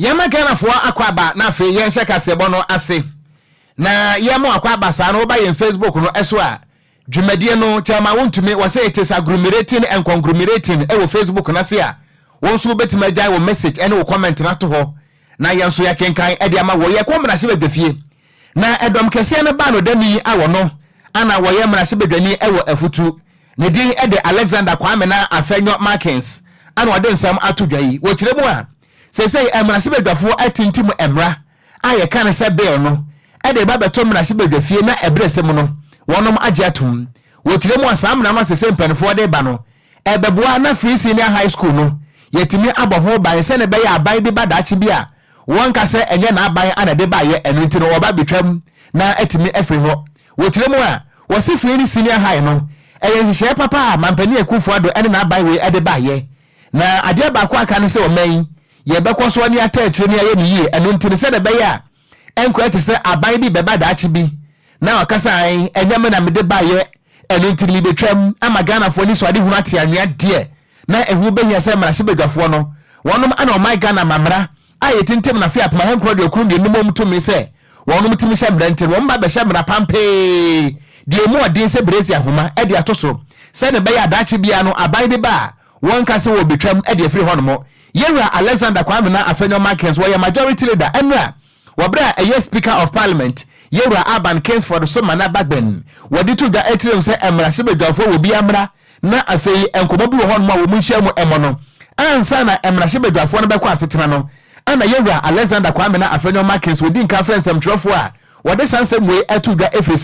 Yɛma Ghanafoɔ akɔ aba na afei yɛnhyɛ kaseɛbɔ no ase. Na yɛma wakɔ aba saa no, woba yɛn Facebook no ɛso a, dwumadie no kyɛma wontumi wɔ sɛ it is agglomerating and conglomerating ɛwɔ Facebook no ase a, wɔn nso wobɛtumi agyae wɔ message ɛne wo comment no ato hɔ na yɛn nso yɛkenkan ɛde ama wɔ. Yɛkɔ mmarahyɛbadwafie na ɛdɔm kɛseɛ no baa no dani a wɔno ana wɔyɛ mmarahyɛbadwani ɛwɔ Afutu, ne din ɛde Alexander Kwame na Afenyo Markins, ana ɔde nsɛm ato dwa yi. Wɔkyerɛ mu a, seesei mmarahyɛbadwafoɔ atintim mmara a yɛka no sɛ bill no ɛde ba bɛtɔ mmarahyɛbadwafie na ɛberɛ sɛ mu no wɔnom agye atom. Wɔkyerɛ mu a, saa mmara no a sɛsɛ mpanimfoɔ de ba no ɛbɛboa na free senior high school no yɛtumi abɔ ho ban sɛne ɛbɛyɛ aban bi ba daakye bi a, wɔnka sɛ ɛnyɛ n'aban ana de baayɛ, ɛno nti no wɔba betwam na atumi afiri hɔ. Wɔkyerɛ mu a, wɔsi free senior high no ɛyɛ nhyehyɛeɛ papa a mampanin Akufo Addo ɛne n'aban wei ɛde baayɛ, na adeɛ baako aka ne sɛ ɔman yi yɛbɛkɔ so ne ata akyire ne ayɛ ne yie. Ɛno nti no, sɛdeɛ ɛbɛyɛ a ɛnkɔɛ te sɛ aban bi bɛba daakye bi na ɔkasa an ɛnyɛ me na mede baayɛ, ɛno nti no mebɛtwam ama Ghanafoɔ ni so ade hunu ate anwea deɛ, na ɛho bɛhia sɛ mmarahyɛbadwafoɔ no wɔnom ana ɔman Ghana mamra a yɛtintim nafe 1992 mu tumi sɛ wɔnom tumi hyɛ mmara nti no, wɔn ba bɛhyɛ mmara pampee deɛ emu ɔden sɛ beresi ahoma ɛde ato so sɛne ɛbɛyɛ adaakye biara no aban bi ba a, wɔnka sɛ wɔbɛtwam ɛde afiri hɔnom. Yɛwura Alexander Kwame na Afenyo Markins wɔyɛ majority leader. Ɛnora wɔberɛ a ɛyɛ Speaker of Parliament, yɛwura Alban Kingsford Sumana Bagbin, wɔde to dwa akyerɛ mu sɛ mmarahyɛbadwafoɔ wɔ bi amra na afei nkɔmmɔ bi wɔ hɔnom a wɔn nhyia mu ɛmɔ no ansa na mmarahyɛbadwafoɔ no bɛkɔ asetena no, ana yɛwura Alexander Kwame na Afenyo Markins wɔdi nka frɛ nsɛmtwerɛfoɔ a wɔde saa nsɛm wei ato dwa, ɛfiri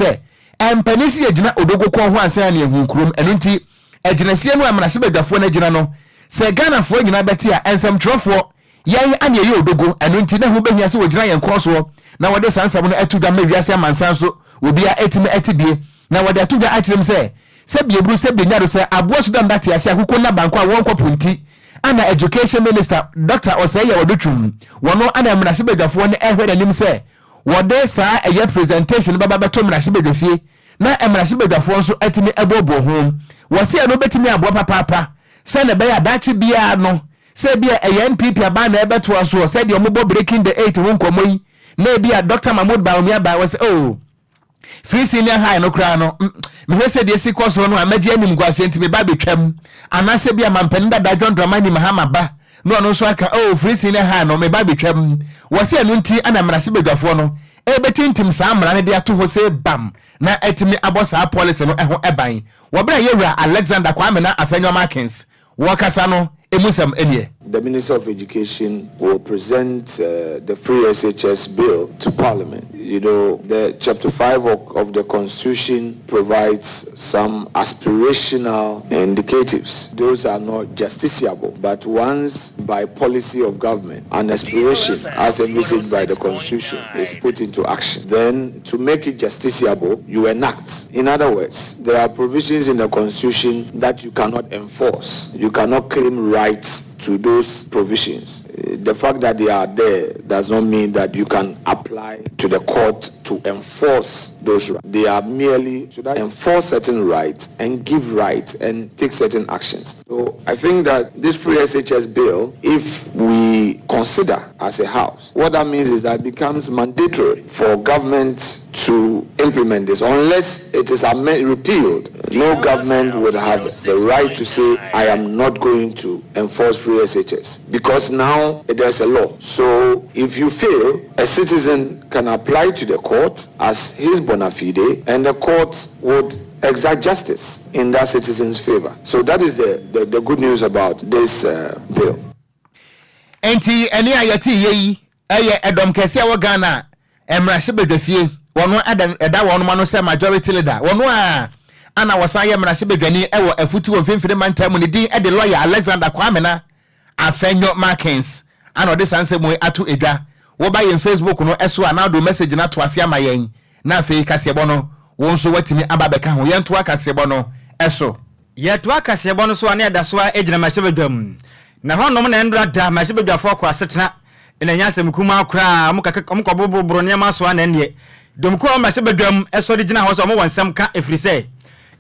sɛ mpanin si yɛgyina odogo kɔn ho ansa ne ehu kurom. Ɛno nti agyinasie no a mmarahyɛbadwafoɔ no agyina no sɛ Ghanafoɔ nyinaa bɛte a, nsɛmtwerɛfoɔ yɛn ane ɛyɛ odogo, ɛno nti na ho bɛhia sɛ wɔgyina yɛn kɔn soɔ na wɔde saa nsɛm no ato dwa ma wiase amansan so obiara ɛtumi ɛte bie. Na wɔde ato dwa akyerɛ mu sɛ bieburu sɛ bienya do sɛ aboa sudam da te ase akoko nna banko a wɔnkɔ po nti, ana Education Minister Dr Osei Yaw Adutwum wɔno ana mmarahyɛbadwafoɔ no ɛhwɛ n'anim sɛ wɔde saa ɛyɛ presentation bɛba bɛto mmarahyɛbadwafie na mmarahyɛbadwafoɔ nso atumi ɛboɔboɔ ho. Wɔsi ɛno bɛtumi aboa papaapa sɛ na ɛbɛyɛ adaakye biara no, sɛ ebi a ɛyɛ NPP aban na ɛbɛtoa soɔ, sɛdeɛ ɔmobɔ breaking the eight ho nkɔmmɔ yi, na ebi a Dr Mahmood Bawumia ba wɔ sɛ, oh, free senior high no koraa no, mehwɛ sɛ deɛ si kɔ so no a, mɛgye anim guaseɛ nti meba abɛtwam, anaasɛ bi a mampanin dada John Dramani Mahama ba na ɔno nso aka, oh, free senior high no meba abɛtwam. Wɔ sɛ ɛno nti ana mmarahyɛbadwafoɔ no ɛbɛtintim saa mmara no de ato hɔ sɛ bam na ɛtumi abɔ saa policy no ɛho ɛban. Wɔberɛ a yɛwura Alexander Kwame na Afenyo Markins wɔkasa no, emu nsɛm ɛneɛ. The Minister of Education will present the free SHS bill to Parliament. The Chapter 5 of the Constitution provides some aspirational indicatives. Those are not justiciable, but once by policy of government, an aspiration as envisaged by the Constitution is put into action, then to make it justiciable, you enact. In other words, there are provisions in the Constitution that you cannot enforce. You cannot claim rights to those provisions. The fact that they are there does not mean that you can apply to the court to enforce those rights. They are merely to enforce certain rights and give rights and take certain actions. So I think that this free SHS bill, if we consider as a house, what that means is that it becomes mandatory for government to implement this unless it is repealed. No government would have the right to say, "I am not going to enforce free SHS," because now there's a law. So if you fail, a citizen can apply to the court as his bona fide, and the court would exact justice in that citizen's favor. So that is the good news about this bill. Enti ɛne a yɛte yɛ yi ɛyɛ ɛdɔm kɛseɛ wɔ Ghana mmarahyɛbadwafie, wɔn ɛda wɔn ano sɛ majority leader, wɔn a ana wɔsan yɛ mmarahyɛbadwani ɛwɔ Afutu wɔ Mfimfini mantam mu, ne din ɛde lawyer Alexander Kwamena Afenyo Markins, ana ɔde saa nsɛm yi ato edwa. Wɔba yɛn Facebook no ɛso a, na ɔde message no ato ase ama yɛn, na afei kaseɛbɔ no wɔn nso watumi aba bɛka ho. Yɛntoa kaseɛbɔ no ɛso. Yɛtoa kaseɛbɔ no so a, ne ɛda so a ɛgyina mmarahyɛbadwa mu na hɔnom na ɛndora da mmarahyɛbadwafoɔ kɔ asetena ɛna ɛnyɛ asɛm kumaa koraa. Ɔmo kaka ɔmo kɔ boroboro nneɛma so a, na ɛneɛ dɔmkuo a mmarahyɛbadwa mu ɛsɔre gyina hɔ sɛ ɔmo wɔ nsɛm ka, ɛfiri sɛ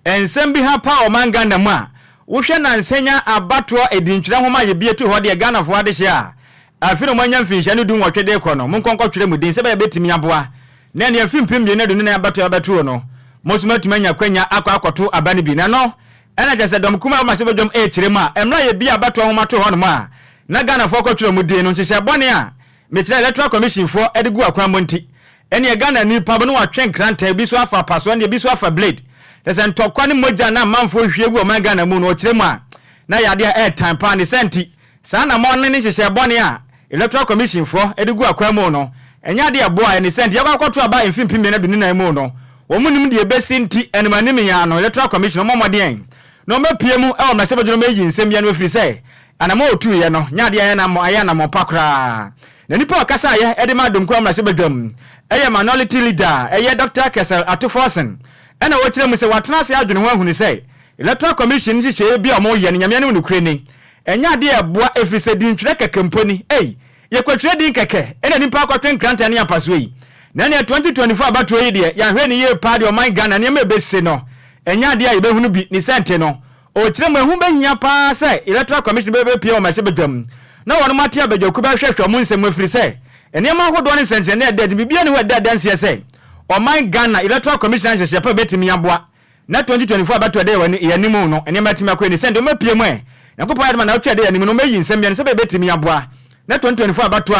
nsɛm bi ha pa ɔman Ghana mu a wohwɛ nansanya abatoɔ edintwerɛ nhoma a yɛbie to hɔ deɛ Ghanafoɔ adehyɛ a. Afe no moanya mfinhyia no 18 de rekɔ no, monkɔ nkɔtwerɛ mo din sɛ ɛbɛyɛ a ɛbɛtumi aboa na ɛnneɛ mfe 2024 abatoɔ a ɛbɛtoɔ no, mo nso moatumi anya akwanya akɔ akɔto aba no bi. Na ɛno na kyerɛ sɛ dɔm kumaa a wɔma hyɛbadwam rekyerɛ mu a mmerɛ a yɛbie abatoɔ nwoma too hɔnom a na Ghanafoɔ kɔtwerɛ wɔn din no, nhyehyɛɛ bɔne a mekyerɛ Electoral Commission foɔ de gu akwan mu nti, ɛnneɛ Ghanani pa bi no watwe nkrantɛ, ebi nso afa apasoɔ, ɛnneɛ ebi nso afa blade. Kyerɛ sɛ ntɔkwa ne mogya a na amanfoɔ hwie gu ɔman Ghana mu no, ɔkyerɛ mu a na ɛyɛ adeɛ a ɛretan paa. Ne saa nti, Saa anammɔn no ne nhyehyɛe bɔne a Electoral Commission foɔ de gu akwan mu no, ɛnyɛ adeɛ a ɛboa ɛne sɛ nti yɛkɔ akɔto aba mfe 2024 mu no, wɔn nnim deɛ ɛbɛsi nti anim anim yi ara no Electoral Commission wɔmmɔ mmɔden na wɔmmɛpue mu wɔ mmarahyɛbadwa no mmɛyiyi nsɛm yi ano ɛfiri sɛ anammɔn a wɔtuiɛ no nyɛ adeɛ a ɛyɛ anammɔn pa koraa. Na nipa a ɔkasaeɛ de maa Domkuo mmarahyɛbadwam yɛ Minority Leader a ɛyɛ Dɔkta Cassiel Ato Forson ɛna ɔkyerɛ mu sɛ watena ase adwene ho ahunu sɛ Electoral Commission nhyehyɛeɛ bi a wɔyɛ no Nyame anim nokorɛ ni Ɛnyɛ adeɛ a ɛboa ɛfiri sɛ dintwerɛ kɛkɛ mpo ni. Ei! Yɛkɔtwerɛ din kɛkɛ ɛna nnipa akɔtwe nkrantɛ ne apasoɔ yi. Na ɛneɛ 2024 abatoɔ yi deɛ yɛanhwɛ no yie paa deɛ ɔman Ghana nneɛma ɛbɛsi no ɛnyɛ adeɛ a yɛbɛhunu bi. Ne saa nti no ɔkyerɛ mu ɛho bɛhia paa sɛ Electoral Commission bɛbɛpue wɔ mmarahyɛbadwam na wɔnom ate abadwakuo bɛhwɛhwɛ wɔn nsɛm mu ɛfiri sɛ nneɛma ahodoɔ ne nsɛnkyerɛnne a ɛda adi biribiara nni hɔ a ɛda adanseɛ sɛ ɔman Ghana Electoral Commission anhyehyɛeɛ pa bɛtumi aboa Na 2024 abatoɔ ɛda yɛn anim no, nneɛma atumi akɔ yie ne sɛdeɛ wɔapue mu ɛ. Nyankopɔn ayɛ adom a naawɔtwe a ɛda yɛn anim no, wɔayi nsɛm bi ano sɛdeɛ ɛbɛtumi aboa. Na 2024 abatoɔ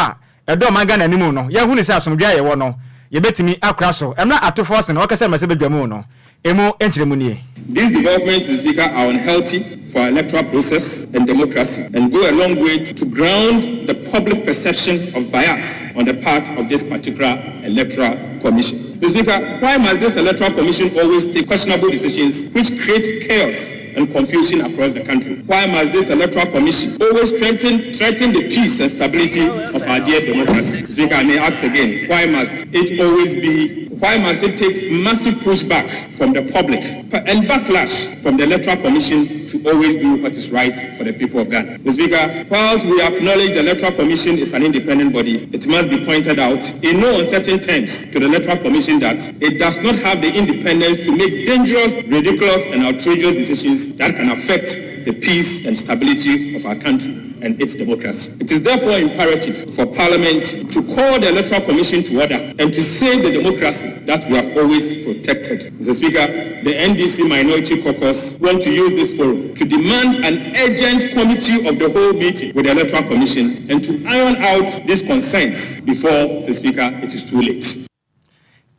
a ɛda ɔman Ghana anim no, yɛahunu sɛ asomdwoeɛ a yɛwɔ no, yɛbɛtumi akora so. Mmerɛ a Ato Forson ɔrekasa mmarahyɛbadwa mu no, ɛmu nkyerɛmu nie. These developments, Mr. Speaker, are unhealthy for our electoral process and democracy and go a long way to ground the public perception of bias on the part of this particular electoral commission. Mr. Speaker, why must this electoral commission always take questionable decisions which create chaos and confusion across the country? Why must this electoral commission always threaten, threaten the peace and stability of our dear democracy? Speaker, I may ask again, why must it always be, why must it take massive pushback from the public and backlash from the Electoral Commission to always do what is right for the people of Ghana? Mr. Speaker, whilst we acknowledge the Electoral Commission is an independent body, it must be pointed out in no uncertain terms to the Electoral Commission that it does not have the independence to make dangerous, ridiculous, and outrageous decisions that can affect the peace and stability of our country and its democracy. It is therefore imperative for Parliament to call the Electoral Commission to order and to save the democracy that we have always protected. Mr. Speaker, the NDC Minority Caucus want to use this forum to demand an urgent committee of the whole meeting with the Electoral Commission and to iron out these concerns before, Mr. Speaker, it is too late.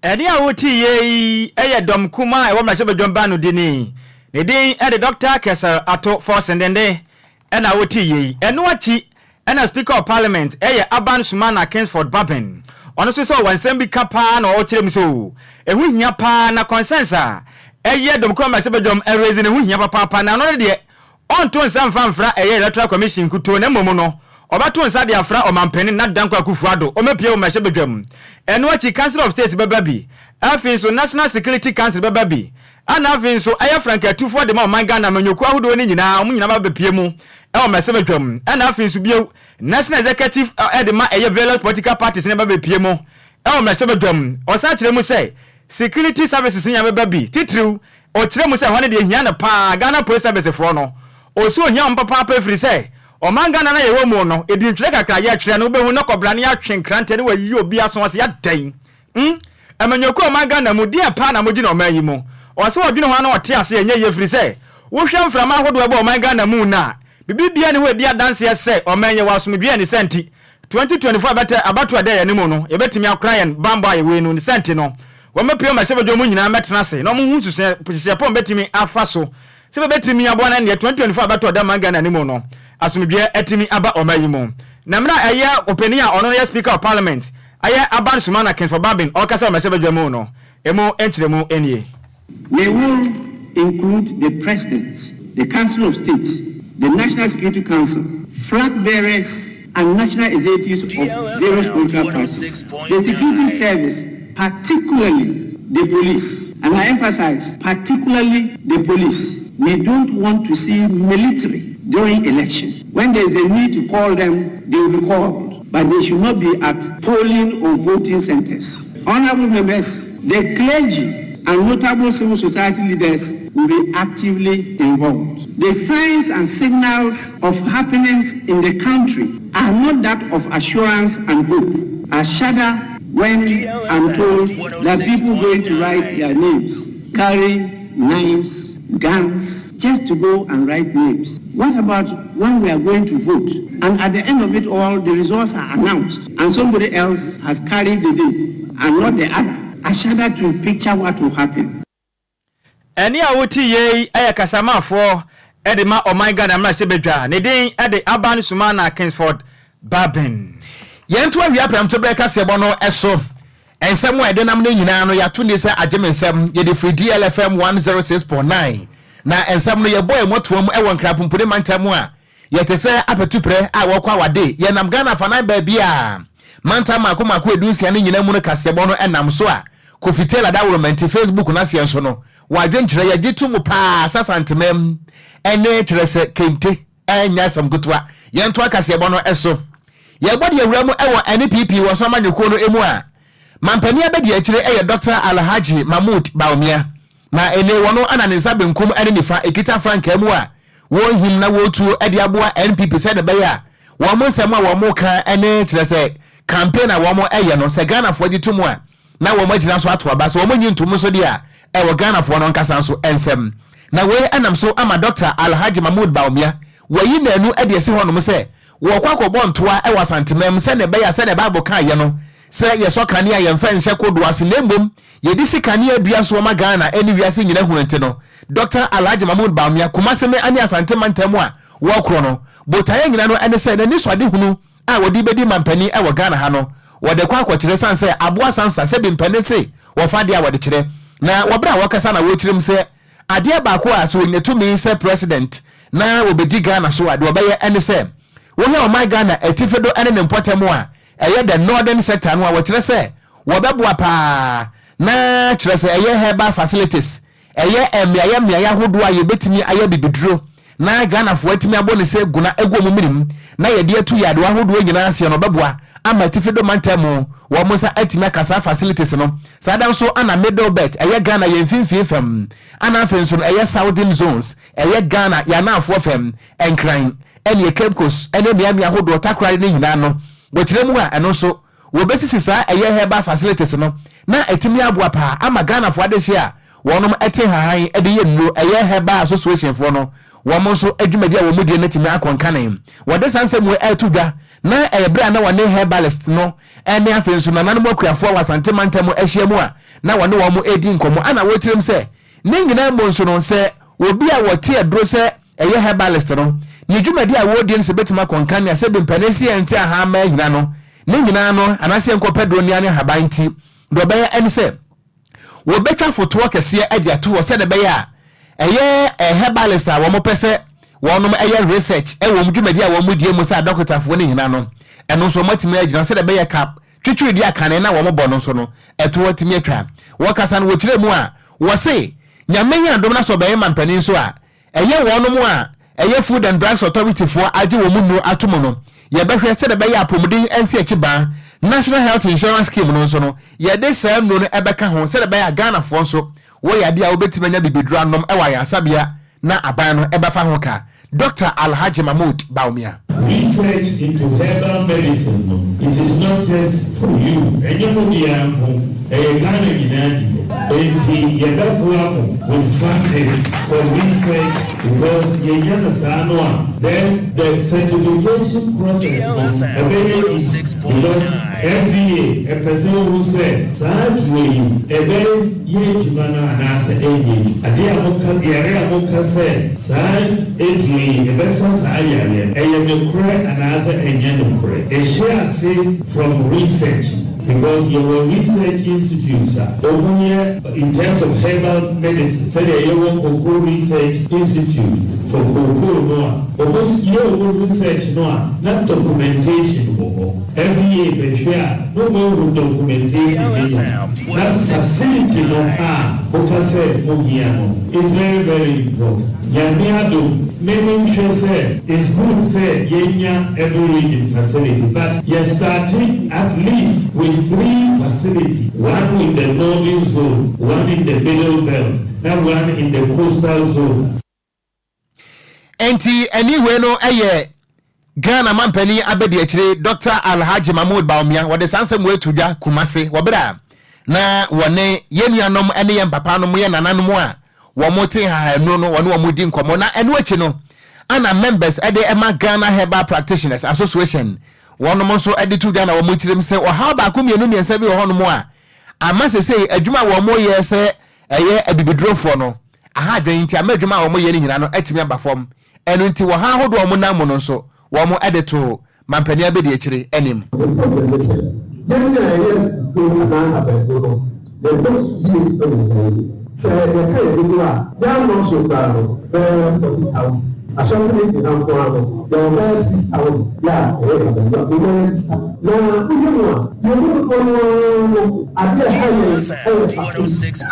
Ɛnne a wotiiɛ yi yɛ dɔm kumaa a ɛwɔ mmarahyɛbadwam baanodini. Ne din de Dɔkta Cassiel Ato Forson Dende na wotiiɛ yi. Ɛno akyi na Speaker of Parliament yɛ Aban Sumana Kingsford Bagbin. Ɔno nso sɛ ɔwɔ nsɛm bi ka paa na ɔkyerɛ mu sɛ oo, ɛho hia paa na concerns a ɛyɛ dɔm kumaa mmarahyɛbadwam raise no ho hia papaapa na ɔno no deɛ Ɔnto nsa mfa mfra ɛyɛ Electoral Commission nkutoo na mmom no, ɔbɛto nsa de afra Ɔmanpanin Nat Dankwa Akufo-Addo ɔmmɛpue wɔ mmarahyɛbadwam. Ɛno akyi Council of States bɛba bi, afei nso National Security Council bɛba bi, ɛna afei nso ɛyɛ frankaatufoɔ de ma ɔman Ghana amanyɔkuo ahodoɔ no nyinaa, wɔn nyinaa bɛba bɛpue mu wɔ mmarahyɛbadwam. Ɛna afei nso bio, National Executive de ma ɛyɛ various political parties no bɛba bɛpue mu wɔ mmarahyɛbadwam. Ɔsan kyerɛ mu sɛ Security Services nyinaa bɛba bi, titiriw Ɔkyerɛ mu sɛ ɛhɔ no deɛ ɛhia no paa Ghana Police Service foɔ no. Ɔse ɔhia wɔn papaapa ɛfiri sɛ ɔman Ghana no a yɛwɔ mu no, ɛdi ntwerɛ kakra a yɛtwerɛ no wobɛhu na kɔbra no yɛatwe nkrantɛ ne wayiyi obi aso ase adɛn? Hmm? Amanyɔkuo a ɔman Ghana mu, deɛn paa na mogye no ɔman yi mu? Ɔse ɔdwene ho a na ɔte aseɛ ɛnyɛ yie ɛfiri sɛ wohwɛ mframa ahodoɔ a ɛbɔ ɔman Ghana mu no a, biribi biara nni hɔ a ɛdi adanseɛ sɛ ɔman yi yɛwɔ asomdwoeɛ ne saa nti 2024 abɛtɛ abatoɔ a ɛda yɛn anim no, yɛbɛtumi akora yɛn bammɔ a yɛwɔ yi no. Ne saa nti no, wɔmmɛpue mmarahyɛbadwa mu nyinaa mmɛtena ase na wɔnhu nsusuiɛ nhyehyɛeɛ pa a wɔbɛtumi afa so sɛ bɛbɛtumi aboa na ɛnneɛ 2024 abatoɔ a ɛda ɔman Ghana anim no, asomdwoeɛ atumi aba ɔman yi mu. Na mmerɛ a ɛyɛ ɔpanin a ɔno yɛ Speaker of Parliament, ɛyɛ Aban Sumana Kingsford Bagbin ɔrekasa wɔ mmarahyɛbadwa mu no, ɛmu nkyerɛmu nie. We will include the President, the Council of State, the National Security Council, flag bearers and national executives of various political parties, the security service, particularly the police. And I emphasize, particularly the police. We don't want to see military during election. When there is a need to call them, they will be called. But they should not be at polling or voting centers. Honorable members, the clergy. and notable civil society leaders will be actively involved. The signs and signals of happenings in the country are not that of assurance and hope. I shudder when I'm told that people going to write their names carry knives, guns, just to go and write names. What about when we are going to vote? And at the end of it all, the results are announced and somebody else has carried the day and not the other. I shudder to picture what will happen. Ɛnne a wote yei yɛ kasamafoɔ de ma ɔman Ghana mmarahyɛbadwa. Ne din de Aban Sumana Kingsford Bagbin. Yɛnto awia prɛmtoberɛ kaseɛbɔ no so. Nsɛm a ɛde nam no nyinaa no, yɛato nni sɛ agye me nsɛm. Yɛde firi DLFM 106.9 na nsɛm no yɛbɔ yɛn mmɔtoam wɔ Nkrapompone mantam a yɛte sɛ apatuprɛ a wɔkɔ awade. Yɛnam Ghana afanan baabi a mantam mako mako edunsia no nyinaa mu no kaseɛbɔ no nam so a Kofi Taylor Dawuroma nti Facebook no aseɛ nso no wɔ adwenkyerɛ yɛgye to mu paa sɛ Asantemam ne kyerɛ sɛ kente ɛnyɛ asɛm ketewa. Yɛntoa kaseɛbɔ no so. Yɛbɔ de awura mu wɔ NPP wɔ so amanyɔkuo no mu a mampanin abadiakyire yɛ Dr. Alhaji Mahmood Bawumia na ɛne wɔn ana ne nsa benkum ne nifa ekita frankaa mu a wɔrehim na wɔretuo de aboa NPP sɛdeɛ ɛbɛyɛ a wɔn nsɛm a wɔn ka ne kyerɛ sɛ campaign a wɔn yɛ no sɛ Ghanafoɔ gye to mu a na wɔn agyina so ato aba sɛ wɔn nyi ntom nso deɛ a ɛwɔ Ghanafoɔ no nkasa nso nsɛm na wei ɛnam so ama Dr. Alhaji Mahmood Bawumia wɔyi n'anu de asi hɔnom sɛ wɔkɔ akɔbɔ ntoa wɔ Asantemam sɛdeɛ ɛbɛyɛ a sɛdeɛ Bible kaeɛ no sɛ yɛsɔ kanea yɛmfa nhyɛ kodoɔ ase na mmom yɛde si kanea dua soɔ ma Ghana ne wiase nyina hunu nti no Dɔkta Alhaji Mahmood Bawumia Kumase me ne Asante mantam a wɔkorɔ no botaeɛ nyina no ne sɛ n'anisoadehunu a wɔde bɛdi mampanin wɔ Ghana ha no wɔde kɔ akɔkyerɛ sane sɛ aboa sansa sɛbi mpanin se wɔfa adeɛ a wɔde kyerɛ na wɔ berɛ a wɔkasa na wɔkyerɛ mu sɛ adeɛ baako a sɛ wɔnya tumi sɛ president na wɔbɛdi Ghana so a deɛ wɔbɛyɛ ne sɛ wohwɛ ɔman Ghana atifi do ne ne mpɔtam a ɛyɛ the northern sector no a wɔkyerɛ sɛ wɔbɛboa paa na kyerɛ sɛ ɛyɛ herbal facilities ɛyɛ mmeaeɛ mmeaeɛ ahodoɔ a yɛbɛtumi ayɛ bibiduro na Ghanafoɔ atumi abɔ ne sɛ guna agu wɔn menem na yɛde atu yadeɛ ahodoɔ nyinaa aseɛ no ɔbɛboa ama atifi do mantam mu wɔn nsa atumi aka saa facilities no. Saa da nso ana middle belt ɛyɛ Ghana yɛn mfimfini fam ana afei nso no ɛyɛ southern zones ɛyɛ Ghana yɛn anaafoɔ fam Nkran ɛne Cape Coast ɛne mmeammea ahodoɔ Takoradi ne nyinaa no wɔkyerɛ mu a ɛno nso wɔbɛsisi saa ɛyɛ herbal facilities no na atumi aboa paa ama Ghanafoɔ adehye a wɔnom te nhahan de yɛ nnuro ɛyɛ herbal association foɔ no wɔn nso adwumadi a wɔn die no atumi akɔ nkane. Wɔde saa nsɛm wei ɛreto dwa na ɛyɛ berɛ a na wɔne herbalist no ne afei nso nananom akuafoɔ wɔ Asante mantam ahyia mu a na wɔne wɔn redi nkɔmmɔ ana wɔtirim sɛ ne nyinaa mu nso no sɛ obi a wɔte aduro sɛ ɛyɛ herbalist no ne dwumadi a wɔredie no sɛ bɛtumi akɔ nkane a sɛ bi mpanin si yɛn nte ahamma nyina no ne nyinaa no anaasɛ yɛnkɔpɛ duro nnua ne ahaban nti deɛ ɔbɛyɛ ɛne sɛ wɔbɛtwa fotoɔ kɛseɛ de ato hɔ sɛdeɛ ɛbɛyɛ a ɛyɛ herbalist a wɔpɛ sɛ wɔnom ɛyɛ research ɛwɔ wɔn dwumadi a wɔn die mu sɛ adɔkotafoɔ ne nyinaa no ɛno nso wɔatumi agyina sɛdeɛ ɛbɛyɛ ka twitwiri akane na wɔn bɔ no nso no ɛto atumi atwa. Wɔkasa no wɔkyerɛ mu a wɔse Nyame yɛ adom na sɛ ɔbɛyɛ mampanin nso a ɛyɛ wɔnom a ɛyɛ Food and Drugs Authority foɔ agye wɔn nnuro ato mu no, yɛbɛhwɛ sɛdeɛ ɛbɛyɛ a apɔmuden nsi akyi baa National Health Insurance Scheme no nso no, yɛde saa nnuro no ɛbɛka ho sɛdeɛ ɛbɛyɛ a Ghanafoɔ nso wɔyɛ adeɛ a wɔbɛtumi anya bibiduro anom wɔ ayaresabea na aban no ɛbɛfa ho ka. Dɔkta Alhaji Mahmood Bawumia. Research into herbal medicine no, it is not just for you, ɛnyɛ mo dea nko, ɛyɛ Ghana nyinaa deɛ. Enti yɛbɛboa mo with funding for research because yɛnya no saa no a, then the certification process no ɛbɛyɛ easy because FDA ɛpɛ sɛ ohu sɛ saa aduro yi ɛbɛyɛ adwuma no anaasɛ ɛnyɛ adwuma. Adeɛ a moka, yare a moka sɛ Saa aduro yi ɛbɛsa saa yareɛ no, ɛyɛ nokorɛ anaasɛ ɛnyɛ nokorɛ? Ɛhyɛ ase from research because yɛwɔ research institutes a wɔn yɛ in terms of herbal medicine sɛdeɛ yɛwɔ Cocoa Research Institute. for cocoa no a, ɔmo yɛ ɔmo research no a, na documentation wɔ hɔ. FDA bɛhwɛ a, na ɔmo ahu documentation ne nyinaa. Na facility no a woka sɛ mohia no is very, very important. Nyame adom, me menhwɛ sɛ it's good sɛ yɛnya every region facility, but yɛ starting at least with three facility: one in the northern zone, one in the Middle Belt, na one in the coastal zone. Nti ɛne wei no yɛ Ghana mampanin abɛdi akyire, Dr Alhaji Mahmood Bawumia. Wɔde saa nsɛm wei to dwa Kumase wɔberɛ a na wɔne yɛn nuanom ne yɛn papa nom, yɛn nananom a wɔn te hahanuro no, wɔne wɔn di nkɔmmɔ. Na ɛno akyi no ana members ɛde ɛma Ghana Herbal Practitioners Association, wɔnom nso ɛde to dwa na wɔn tirim sɛ ɔhaw baako, mmienu, mmiɛnsa bi wɔ hɔnom a ama sesei adwuma a wɔn yɛ sɛ ɛyɛ abibidurofoɔ no aha adwene, nti ama adwuma a wɔn yɛ no nyinaa no atumi aba fam. Ɛno nti wɔ ha ahodoɔ a wɔn nam mu no nso, wɔn ɛde to mampanin abɛdi akyire anim. Yɛn a yɛyɛ do anaa abɛnto no, yɛdɔ yie wɔ wɔn mu. Sɛ yɛka yɛ dodo a, yɛanɔ so koraa no bɛyɛ 40,000. Asɔre ne gyina nko ara no, yɛwɔ bɛyɛ 6,000 yɛ a ɛyɛ abɛnto a wɔn register. Na woyɛ mu a, yɛn mu dodoɔ no ara no, adeɛ a ɛha yɛn ɛyɛ facility,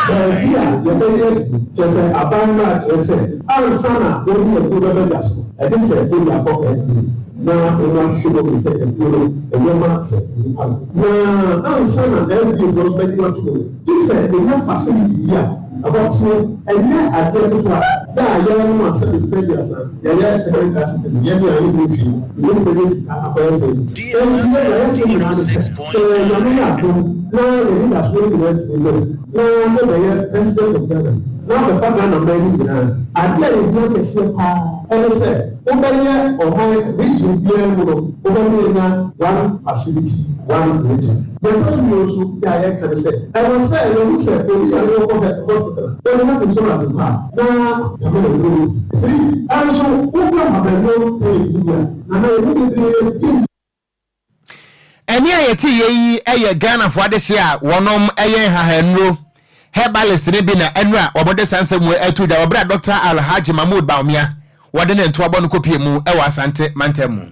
baabi a yɛbɛyɛ. Kyerɛ sɛ aban no akyerɛ sɛ ansa na wɔde aduro bɛbɛ so, ɛde sɛ wɔde akɔ FDA na wɔn ahwehwɛ mu sɛ aduro no ɛyɛ ma sɛ nipa no, na ansa na FDA foɔ nso bɛgye ato mu, gye sɛ ɛnya facility bi a ɛhɔ ɛnyɛ adeɛ ketewa da a yɛn no a sɛ bɛpɛ 30 yɛyɛ second class citizen. Yɛn a yɛn mu hwee yɛn mu bɛyɛ sika akɔyɛ sɛ ɛnti yɛn yɛ sɛ nyinaa no sɛ Nyame yɛ adom na yɛde da so nyinaa tumi bɛm na wɔbɛyɛ President of Ghana na abɛfa Ghana man no nyinaa, adeɛ a yɛhia kɛseɛ paa ɛne sɛ wobɛyɛ ɔman region biara mu no, wobɛma yɛnya one facility, one region. Yɛtɔ so bio nso yɛ a yɛka ne sɛ ɛwɔ sɛ yɛhu sɛ obi yare wɔkɔ hospital, wɔde health insurance pa na yàmɛ na wúwo tiri ɛnso wokura abɛnno ɛyɛ bi a nana yɛmu bebree di. Ɛne a yɛte yɛ yi yɛ Ghanafoɔ adehye a wɔnom yɛ nhahanuro, herbalist ne bi, na ɛnu a wɔde saa nsɛm wɔ atu da wɔbrɛ Dr Alhaji Mahmood Bawumia wɔde ne ntoabɔ no kɔpie mu ɛwɔ Asante mantam mu.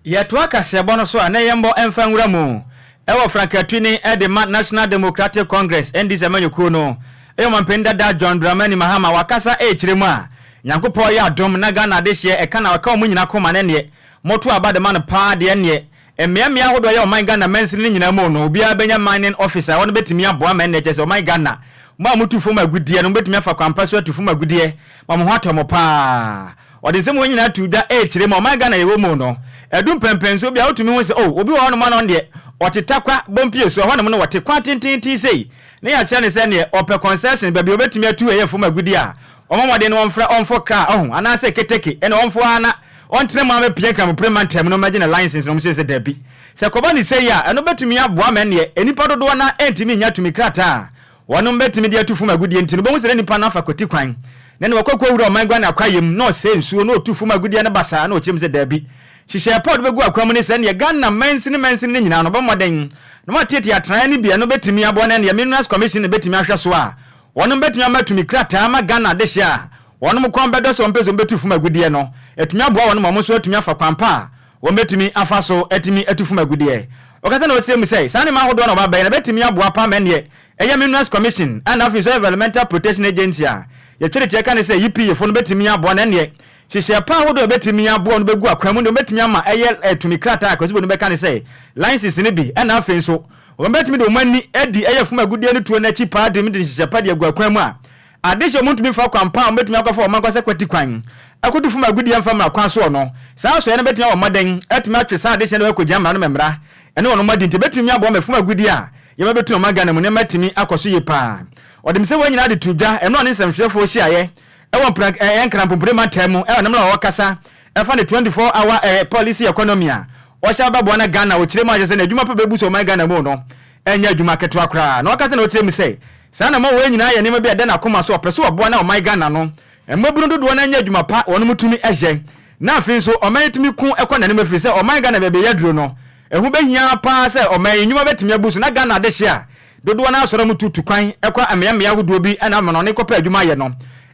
Yɛtoa kaseɛbɔ no so a, na yɛmbɔ ɛmfa nwura mu ɛwɔ frankatwini ɛde ma National Democratic Congress, NDC amanyɔkuo no, ɛyɛ ɔmampanin dada John Dramani Mahama. Wakasa ɛrekyerɛ mu a Nyankopɔn yɛ adom na Ghana adehyeɛ ɛka na ɔka wɔn nyinaa kɔma ne neɛ moto aba de ma no paa deɛ, neɛ mmeammea ahodoɔ yɛ ɔman Ghana mansini no nyinaa mu no, obiara bɛnya mining office a wɔn bɛtumi aboa ma ɛnɛ kyɛ sɛ ɔman Ghana mo a motu fam agudeɛ no, mobɛtumi afa kwampa so atu fam agudeɛ ma mo ho atɔ mo paa. Ɔde nsɛm wɔn nyinaa to dwa ɛrekyerɛ mu ɔman Ghana yɛwɔ mu no, ɛdu mpɛmpɛnso bi a wotumi hu sɛ, oh, obi wɔ hɔnom a no deɛ ɔte Takwa Bɔmpie so, ɛhɔnom no wɔte kwan tententen sei ne yɛakyerɛ ne sɛ neɛ ɔpɛ concession baabi a obɛtumi atu ɛyɛ fam agudeɛ a, ɔma mmɔden no wɔmfrɛ ɔmfo kaa ɔho anaasɛ keteke ɛna ɔmfo ara na ɔntena mu abɛpia Nkramopere mantam no mɛgye ne license no. Ɔmo sɛ dabi, sɛ kɔba ne sɛ yi a, ɛno bɛtumi aboa ma neɛ nnipa dodoɔ na ɛntumi nya tumi krataa a wɔnom bɛtumi de atu fam agudeɛ. Nti no bɛhu sɛ ne nipa no afa kɔti kwan na ne wɔkɔkɔ wura ɔman Ghana akwayam na ɔsɛe nsuo na ɔtu fam agudeɛ no basaa. Na ɔkyerɛ mu sɛ daabi, hyehyɛ pɔt bɛgu akwan mu ne sɛ neɛ Ghana mansini mansini no nyinaa no, ɔbɛmmɔden na wɔatiatia atenaeɛ no bi. Ɛno bɛtumi aboa no neɛ Minerals Commission no bɛtumi ahwɛ so a wɔnom bɛtumi ama tumi krataa ma Ghana adehyeɛ a wɔnom kɔn bɛdɔ sɛ wɔmpɛ sɛ wɔbɛtu fam agudeɛ no, atumi aboa wɔnom a wɔn nso atumi afa kwan pa a wɔn bɛtumi afa so atumi atu fam agudeɛ. Ɔkasa na ɔkyerɛ mu sɛ saa nneɛma ahodoɔ na ɔba bɛyɛ na bɛtumi aboa pa ma neɛ ɛyɛ Minerals Commission ɛna afei nso Environmental Protection Agency a yɛtwerɛ tiɛ ka ne sɛ EPA fo no bɛtumi aboa na neɛ hyehyɛ pa ahodoɔ a bɛtumi aboa no bɛgu akwan mu ne wɔbɛtumi ama ɛyɛ tumi krataa a kwasibo no bɛka ne sɛ license no bi. Ɛna afei nso wɔn bɛtumi de wɔn ani adi ɛyɛ fam agudeɛ no tuo n'akyi paa de de nhyehyɛ pa de agu akwan mu a adehyɛ wɔn ntumi fa kwan pa a wɔbɛtumi akɔfa wɔn ankɔsɛ kwati kwan akɔtu fam agudeɛ mfa mmara kwan soɔ no. Saa asɔeɛ no bɛtumi awɔ mmɔden atumi atwe saa adehyɛ no akɔgyina mmara no mmara ɛne wɔn adi, nti bɛtumi aboa ma fam agudeɛ a yɛbɛbɛtu ɔman Ghana mu nneɛma atumi akɔ so yie paa. Ɔde sɛ wɔn nyinaa de to dwa ɛno a ne nsɛmhwɛfoɔ hyiaeɛ ɛwɔ mpra ɛyɛ Nkrampompire mantam mu ɛwɔ nam a wɔkasa ɛfa ne 24 hour policy economy a ɔhyɛ abɛboa na Ghana. Ɔkyerɛ mu ahyɛ sɛ n'adwuma pa bɛbu so ɔman Ghana mu no ɛnyɛ adwuma ketewa koraa. Na ɔkasa na ɔkyerɛ mu sɛ saa na ma wɔn nyinaa yɛ nneɛma bi a ɛda n'akoma so, ɔpɛ so ɔboa na ɔman Ghana no mmabunu dodoɔ no anya adwuma pa wɔn mu tumi ɛyɛ, na afei nso ɔman yi tumi ko ɛkɔ n'anim, afiri sɛ ɔman Ghana baabi yɛ duro no, ɛho bɛhia paa sɛ ɔman yi nnwuma bɛtumi abu so na Ghana adehye a dodoɔ no asɔrɔ mu tutu kwan ɛkɔ mmeammea ahodoɔ bi ɛna amanɔne kɔpɛ adwuma ayɛ no.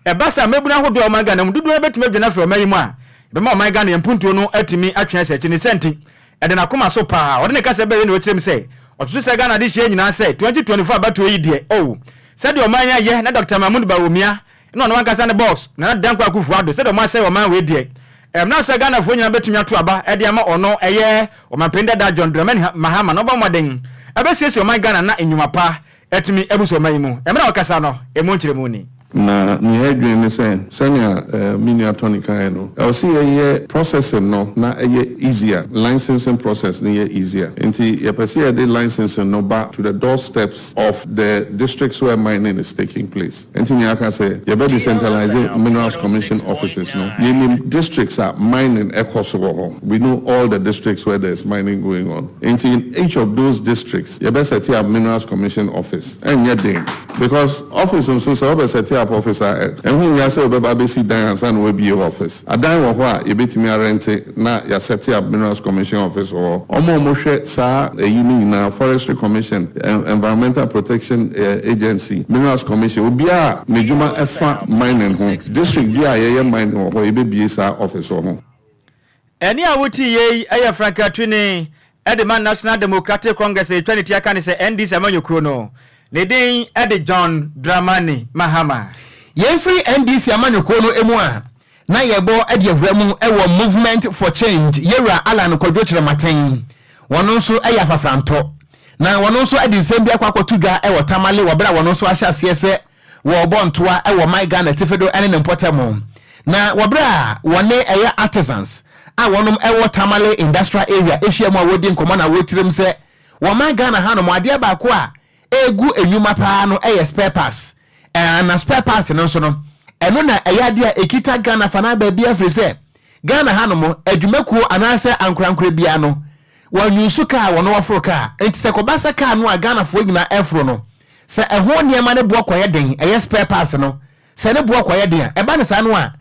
Ɛba saa a, mmabunu ahodoɔ a ɔman Ghana mu dodoɔ no ara bɛtumi adwane afiri ɔman yi mu a ɛbɛma ɔman Ghana yɛn mpuntuo no atumi atwe asi akyi. Ne saa nti, ɛda n'akoma so paa. Ɔde ne kasa bɛwie na wakyerɛ mu sɛ, ɔtoto srɛ Ghana adehyeɛ nyinaa sɛ 2024 abatoɔ yi deɛ, oh, sɛdeɛ ɔman yi ayɛ na Dɔkta Mahmood Bawumia ne ɔno ankasa ne boss, Nana Dankwa Akufo-Addo, sɛdeɛ wɔasɛe ɔman wei deɛ, ɛmmra sɛ Ghanafoɔ nyinaa bɛtumi ato aba de ama ɔno, ɛyɛ Ɔmanpanin dada John Dramani Mahama na ɔbɔ mmɔden abɛsiesie ɔman Ghana na nnwuma pa atumi abu so ɔman yi mu. Mmerɛ a ɔkasa no, ɛmu nkyerɛmu ni. Na nea yɛdwene ne sɛ, sɛnea me nua Tony kaeɛ no, ɛwɔ sɛ yɛyɛ processing no na ɛyɛ easier, licensing process no yɛ easier. Nti yɛpɛ sɛ yɛde licensing no ba to the doorsteps of the districts where mining is taking place. Nti nea aka sɛ yɛbɛ decentralise Minerals Commission offices no, yɛnim districts a mining ɛkɔ so wɔ hɔ, we know all the districts where there is mining going on. Nti in each of those districts yɛbɛ sɛte up Minerals Commission office. Ɛnyɛ den because office nso sɛ wobɛ sɛte up office a ɛho nhia sɛ wobɛba abɛsi dan ansa na woabue office. Adan wɔ hɔ a yɛbɛtumi arɛnte na yɛasɛte up Minerals Commission office wɔ hɔ. Wɔn a wɔhwɛ saa ayi no nyinaa, Forestry Commission, Environmental Protection Agency, Minerals Commission, obiara a n'adwuma fa mining ho, district biara a yɛyɛ mining wɔ hɔ yɛbɛbue saa office wɔ ho. Ɛnne a wote yei yɛ frankaatuni de ma National Democratic Congress a yɛtwa ne ti aka ne sɛ NDC amanyɔkuo no. Ne din de John Dramani Mahama. Yɛmfiri NDC amanyɔkuo no mu a, na yɛbɔ de awura mu wɔ Movement for Change, Yɛwura Allan Kwadwo Kyerematen, wɔn nso yɛ afafrantɔ, na wɔn nso de nsɛm bi akɔ akɔto dwa wɔ Tamale wɔ berɛ a wɔn nso ahyɛ aseɛ sɛ wɔrebɔ ntoa wɔ man Ghana atifi do ne ne mpɔtam. Na wɔ berɛ a wɔne ɛyɛ artisans a wɔnom wɔ Tamale Industrial Area ahyia mu a wɔredi nkɔmmɔ na wɔrekyerɛ mu sɛ wɔ man Ghana hanom adeɛ baako a ɛregu nnwuma paa no yɛ spare parts. Na spare parts no nso no ɛno na ɛyɛ adeɛ a ɛkita Ghana fa no baabi afiri sɛ Ghana hanom adwumakuo anaasɛ ankorankorɛ biara no wɔnyusu kaa wɔn wɔforo kaa nti sɛ kɔba sɛ kaa no a Ghanafoɔ nyinaa ɛforo no Sɛ ɛho nneɛma no boɔ kɔyɛ den, ɛyɛ spare parts no, sɛ ne boɔ kɔyɛ den a, ɛba no saa no a,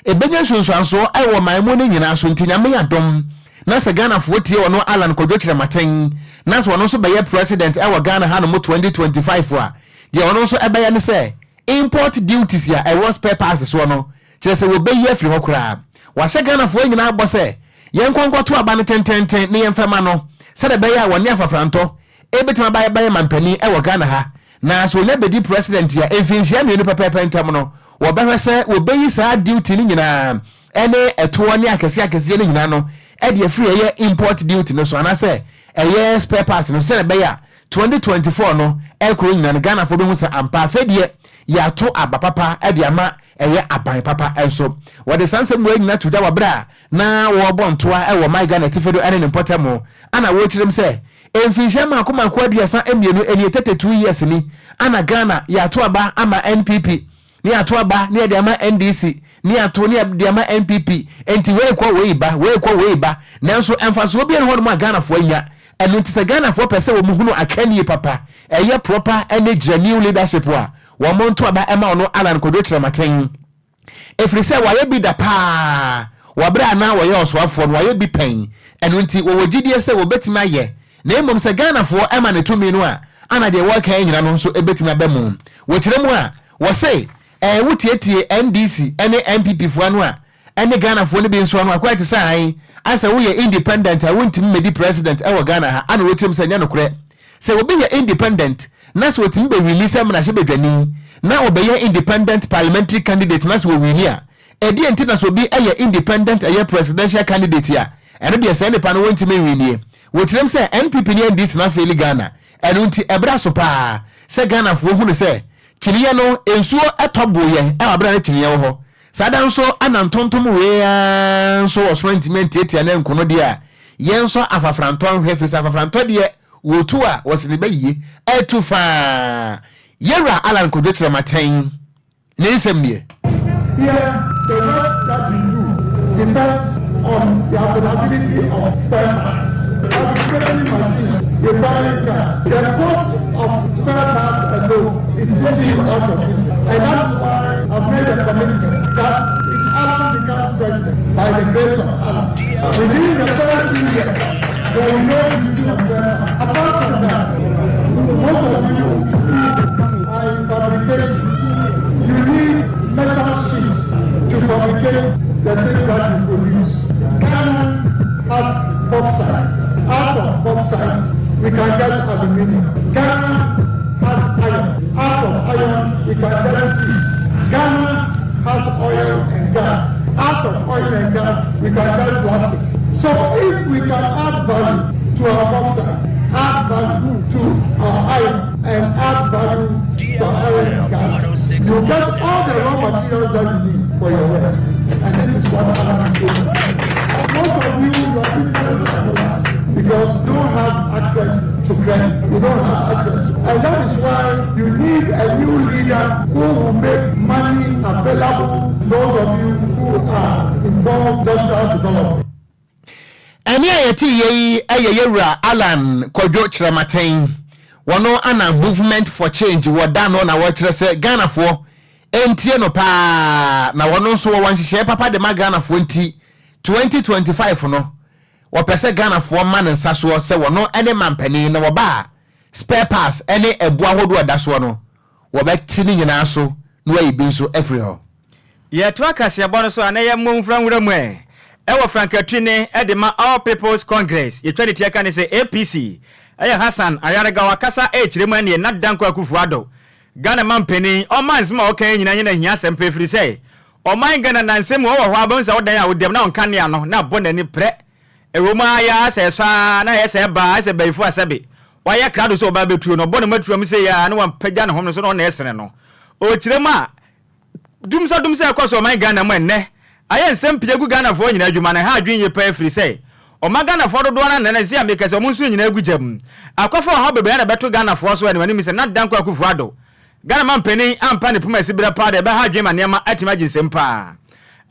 ɛbɛnya nsunsuansoɔ wɔ man mu no nyinaa so. Nti Nyame adom na sɛ Ghanafoɔ tie ɔno Allan Kwadwo Kyerematen na sɛ ɔno nso bɛyɛ President wɔ Ghana hanom 2025 a, deɛ ɔno nso ɛbɛyɛ ne sɛ import duties a ɛwɔ spare parts soɔ no, kyerɛ sɛ wɔbɛyi afiri hɔ koraa. Wahyɛ Ghanafoɔ nyinaa bɔ sɛ yɛnkɔ nkɔto aba no tententen na yɛmfa ma no sɛdeɛ ɛbɛyɛ a wɔne afafrantɔ Ebetumi aba yɛbɛyɛ manpanin wɔ Ghana ha, na sɛ onya bedi president a, mfinhyia mmienu pɛpɛɛpɛ ntam no, wɔbɛhwɛ sɛ wɔbɛyi saa duty no nyinaa ne ɛtoɔ ne akɛseɛ akɛseɛ no nyinaa no de afiri ɛyɛ import duty no so anaasɛ ɛyɛ spare parts no so sɛdeɛ ɛbɛyɛ a 2024 no ɛkɔ nyinaa no Ghanafoɔ bɛhu sɛ ampa afei deɛ yɛato aba papa de ama ɛyɛ aban papa nso. Wɔde saa nsɛm wei nyinaa to dwa wɔ berɛ a na wɔrebɔ ntoa wɔ My Ghana atifi do ne ne mpɔtam ana wɔrekyerɛ mu sɛ Mfinhyia mmaako mmaako 32 nie, 32 years ni, ana Ghana yɛato aba ama NPP, ne yɛato aba ne yɛde ama NDC, ne yɛato ne yɛde ama NPP, enti wei kɔ wei ba, wei kɔ wei ba, nanso mfasoɔ biara nni hɔnom a Ghanafoɔ anya. Ɛno nti sɛ Ghanafoɔ pɛ sɛ wɔn hunu akannie papa, ɛyɛ proper ne genuine leadership a, wɔn nto aba mma ɔno Allan Kwadwo Kyerematen. Ɛfiri sɛ wɔayɛ bi da paa wɔ berɛ a na wɔyɛ ɔsoafoɔ no, wɔayɛ bi pɛn, ɛno nti wɔwɔ gyidie sɛ wɔbɛtumi ayɛ, na mmom sɛ Ghanafoɔ ma no tumi no a, ana deɛ wɔreka yi nyina no nso bɛtumi aba mu. Wɔkyerɛ mu a, wɔse ɛɛ wotietie NDC ne NPP foɔ ano a, ɛne Ghanafoɔ no bi nso ano a, quite sɛ ae, asɛ woyɛ independent a wontumi mmɛdi president wɔ Ghana ha, ana wɔkyerɛ mu sɛ ɛnyɛ nokorɛ. Sɛ obi yɛ independent na sɛ ɔtumi bɛ wini sɛ mmarahyɛbadwani na ɔbɛyɛ independent parliamentary candidate na sɛ ɔwini a, ɛdeɛn nti na sɛ obi yɛ independent ɛyɛ presidential candidate a, ɛno deɛ saa nipa no wɔntumi nwinie? Wɔkyerɛm sɛ NPP ne NDC no afeeli Ghana, ɛno nti ɛberɛ aso paa sɛ Ghanafoɔ hunu sɛ kyiniiɛ no nsuo tɔ boo yɛn wɔ aberɛ a na kyiniiɛ wɔ hɔ. Saa da nso na ntontom wei ara nso ɔsono antumi antiatia ne nko no deɛ a, yɛnsɔ afafrantɔ nhwɛ, ɛfiri sɛ afafrantɔ deɛ wɔtu a wɔse ne bɛyie atu faa. Yɛwura Allan Kwadwo Kyerematen ne nsɛm nie. Here, the work that we do depends on the availability of spare parts, fabricating machines, repairing cars. The cost of spare parts alone is putting you out of business. And that is why I've made a commitment that if Allan becomes president, by the grace of Allah, within the first 2 years, there will no duty on spare parts. Apart from that, most of you are in fabrication. You need metal. aluminium. Ghana has iron. Out of iron, we can get steel. Ghana has oil and gas. Out of oil and gas, we can get plastics. So if we can add value to our bauxite, add value to our iron, and add value to our oil and gas, you get all the raw materials that you need for your work. And this is what I'm doing. Most of you, your business are collapsed because you don't have access to credit. You don't have access. And that is why you need a new leader who will make money available to those of you who are involved in industrial development. Ɛne a yɛte yɛ yi yɛ yɛwura Alan Kwadwo Kyerɛmaten. Wɔno ana Movement for Change wɔ da no na wɔkyerɛ sɛ Ghanafoɔ ɛntie no paa, na wɔno nso wɔwɔ nhyehyɛeɛ papa de ma Ghanafoɔ. Nti 2025 no, wɔpɛ sɛ Ghanafoɔ ma ne nsa soɔ sɛ wɔno ne mampanin, na wɔba a, spare parts ne ɛboa ahodoɔ ɛda soɔ no, wɔbɛte ne nyinaa so na wɔayi bi nso afiri hɔ. Yɛto akaseɛbɔ no so a, na yɛ mmɔ mfra nwura mu ɛ ɛwɔ frankatwi ne ɛde ma All Peoples Congress, yɛtwa ne tia ka ne sɛ APC, ɛyɛ Hassan Ayarega. Wakasa ɛkyerɛ mu ɛneɛ Nana Dankwa Akufo Addo, Ghana ma mpanin, ɔma nsɛm a ɔka nyinaa nyɛ na hia asɛm pɛ, firi sɛ ɔman Ghana nansɛm mu ɔwɔ hɔ abɛhu sɛ wodan a wodam na ɔnka nea no na abɔ n'ani prɛ. Ɛwɔ mu ayɛ sɛ ɛsɔ a na ɛyɛ sɛ ɛbaa sɛ bɛyifo asɛbe wayɛ krado sɛ ɔbaa bɛtuo no, ɔbɔ ne matuam sɛ yɛ a na wampagya ne ho no so na ɔna ɛsene no. Ɔkyerɛ mu a, dumsɔ dumsɔ ɛkɔ so ɔman Ghana mu ɛnnɛ ayɛ nsɛm pii gu Ghanafoɔ nyinaa adwuma no ha adwene yie paa, firi sɛ ɔma Ghanafoɔ dodoɔ no anana si a meka sɛ ɔmo nso nyinaa gu gyam akɔfa ɔhaw bebree na bɛto Ghanafoɔ so. Ɛne anim sɛ Nana Dankwa Akufo Addo, Ghana ma mpanin, ampa ne poma asi berɛ paa de ɛbɛha adwene ma nneɛma atumi agye nsɛm paa.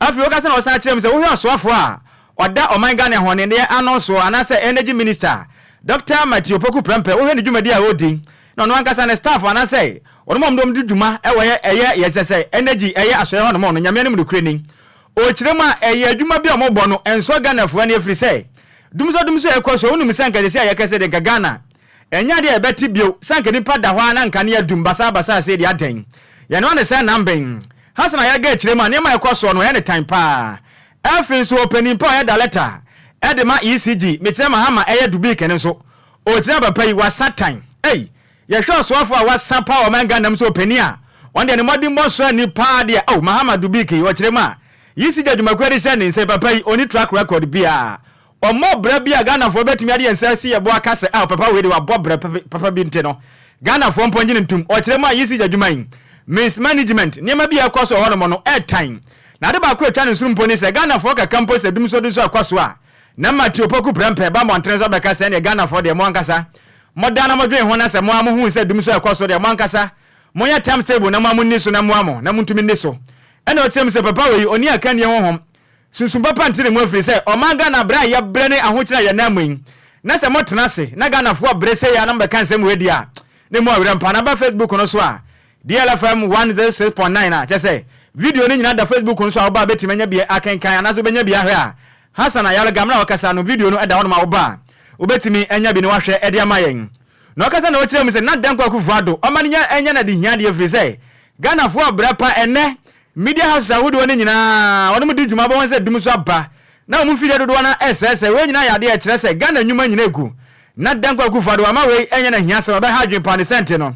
Afei wɔka sɛ na ɔsan kyerɛ mu sɛ wohwɛ ɔsoafoɔ a ɔda ɔman Ghana hɔnedeɛ ano soɔ anaasɛ Energy Minister, Dr Matthew Opoku Prempeh, wohwɛ ne dwumadi a ɔredi na ɔno ankasa ne staff anaasɛ ɔno mu ɔmde di dwuma ɛwɔ yɛ ɛyɛ yɛsɛ sɛ energy ɛyɛ asɔeɛ hɔ nom no, Nyame anim nokorɛ ni, ɔkyerɛ mu a, ɛyɛ adwuma bi a ɔmobɔ no ɛnsɔ Ghanafoɔ ani, ɛfiri sɛ dumsɔ dumsɔ ɛkɔ so. Wonim sɛ nka sɛsi a yɛkɛ sɛ de nka Ghana ɛnyɛ adeɛ a yɛbɛte bio sɛ nka nipa da hɔ a na nka ne yɛdum basabasa sɛ deɛ adɛn yɛno ane sɛ nambɛn Hasan Ayariga akyerɛ mu a, nneɛma a ɛkɔ soɔ no ɛyɛ ne tan paa. Afei nso ɔpanin pa a ɔyɛ director ɛde ma ECG, mekyerɛ Mahama ɛyɛ Dubik no nso, ɔkyerɛ papa yi wasa tan. Ei, yɛhwɛ ɔsoafo a wasa pa wɔ ɔman Ghana mu sɛ ɔpanin a ɔno deɛ ne mmɔdenbɔ so ani paa deɛ, oh, Mahama Dubik yi, ɔkyerɛ mu a, ECG adwumakuo de hyɛ ne nsa, papa yi ɔni track record biara, ɔmmɔ brɛ bi a Ghanafoɔ bɛtumi ade yɛn nsa asi yɛ bo aka sɛ a papa wei de wabɔ brɛ papa bi. Nti no Ghanafoɔ mpo ngye ne ntom. Ɔkyerɛ mu a, ECG adwuma yi mismanagement, nneɛma bi a ɛkɔ so wɔ hɔnom no ɛɛtan. Na ade baako a atwa ne nsoro mpo ne sɛ Ghanafoɔ kaka mpo sɛ dumso dumso ɛkɔ so a, na Matthew Opoku Prempeh ba mmɔntene so abɛka sɛ ɛneɛ Ghanafoɔ deɛ, mo ankasa moda na modwen ho, na sɛ mo a mohu sɛ dumso ɛkɔ so deɛ, mo ankasa monyɛ timetable na mo a monni so na mmoa mo na montumi nni so. Ɛna ɔkyerɛ mu sɛ papa wei ɔni akannie honhom sunsum papa nte ne mu, afiri sɛ ɔman Ghana berɛ a yɛbrɛ ne ahokyerɛ a yɛnam mu yi, na sɛ motena ase na Ghanafoɔ brɛ sei a na mobɛka nsɛm wei deɛ a, ne mu awerɛ mpa. Na ba Facebook no so a, DLFM 106.9 a kyɛ sɛ video no nyinaa da Facebook no so a, woba a bɛtumi anya bi akenkan anaasɛ wobɛnya bi ahwɛ a, Hassan Ayariga mmerɛ a wɔkasa no, video no da hɔnom a, woba a wobɛtumi anya bi na wahwɛ de ama yɛn. Na ɔkasa na ɔkyerɛ mu sɛ Nana Dankwa Akufo Addo ɔma no nya ɛnyɛ no adehiadeɛ, firi sɛ Ghanafoɔ brɛ pa. Ɛnnɛ media houses ahodoɔ no nyinaa wɔnom di dwuma bɛwɔn sɛ dum so aba na wɔn mfidie dodoɔ no ɛsɛesɛe. Wei nyinaa yɛ adeɛ a ɛkyerɛ sɛ Ghana nnwuma nyina egu. Nana Dankwa Akufo Addo ama wei ɛnyɛ no ahiasɛm, ɛbɛha adwene paa. Ne sɛnte no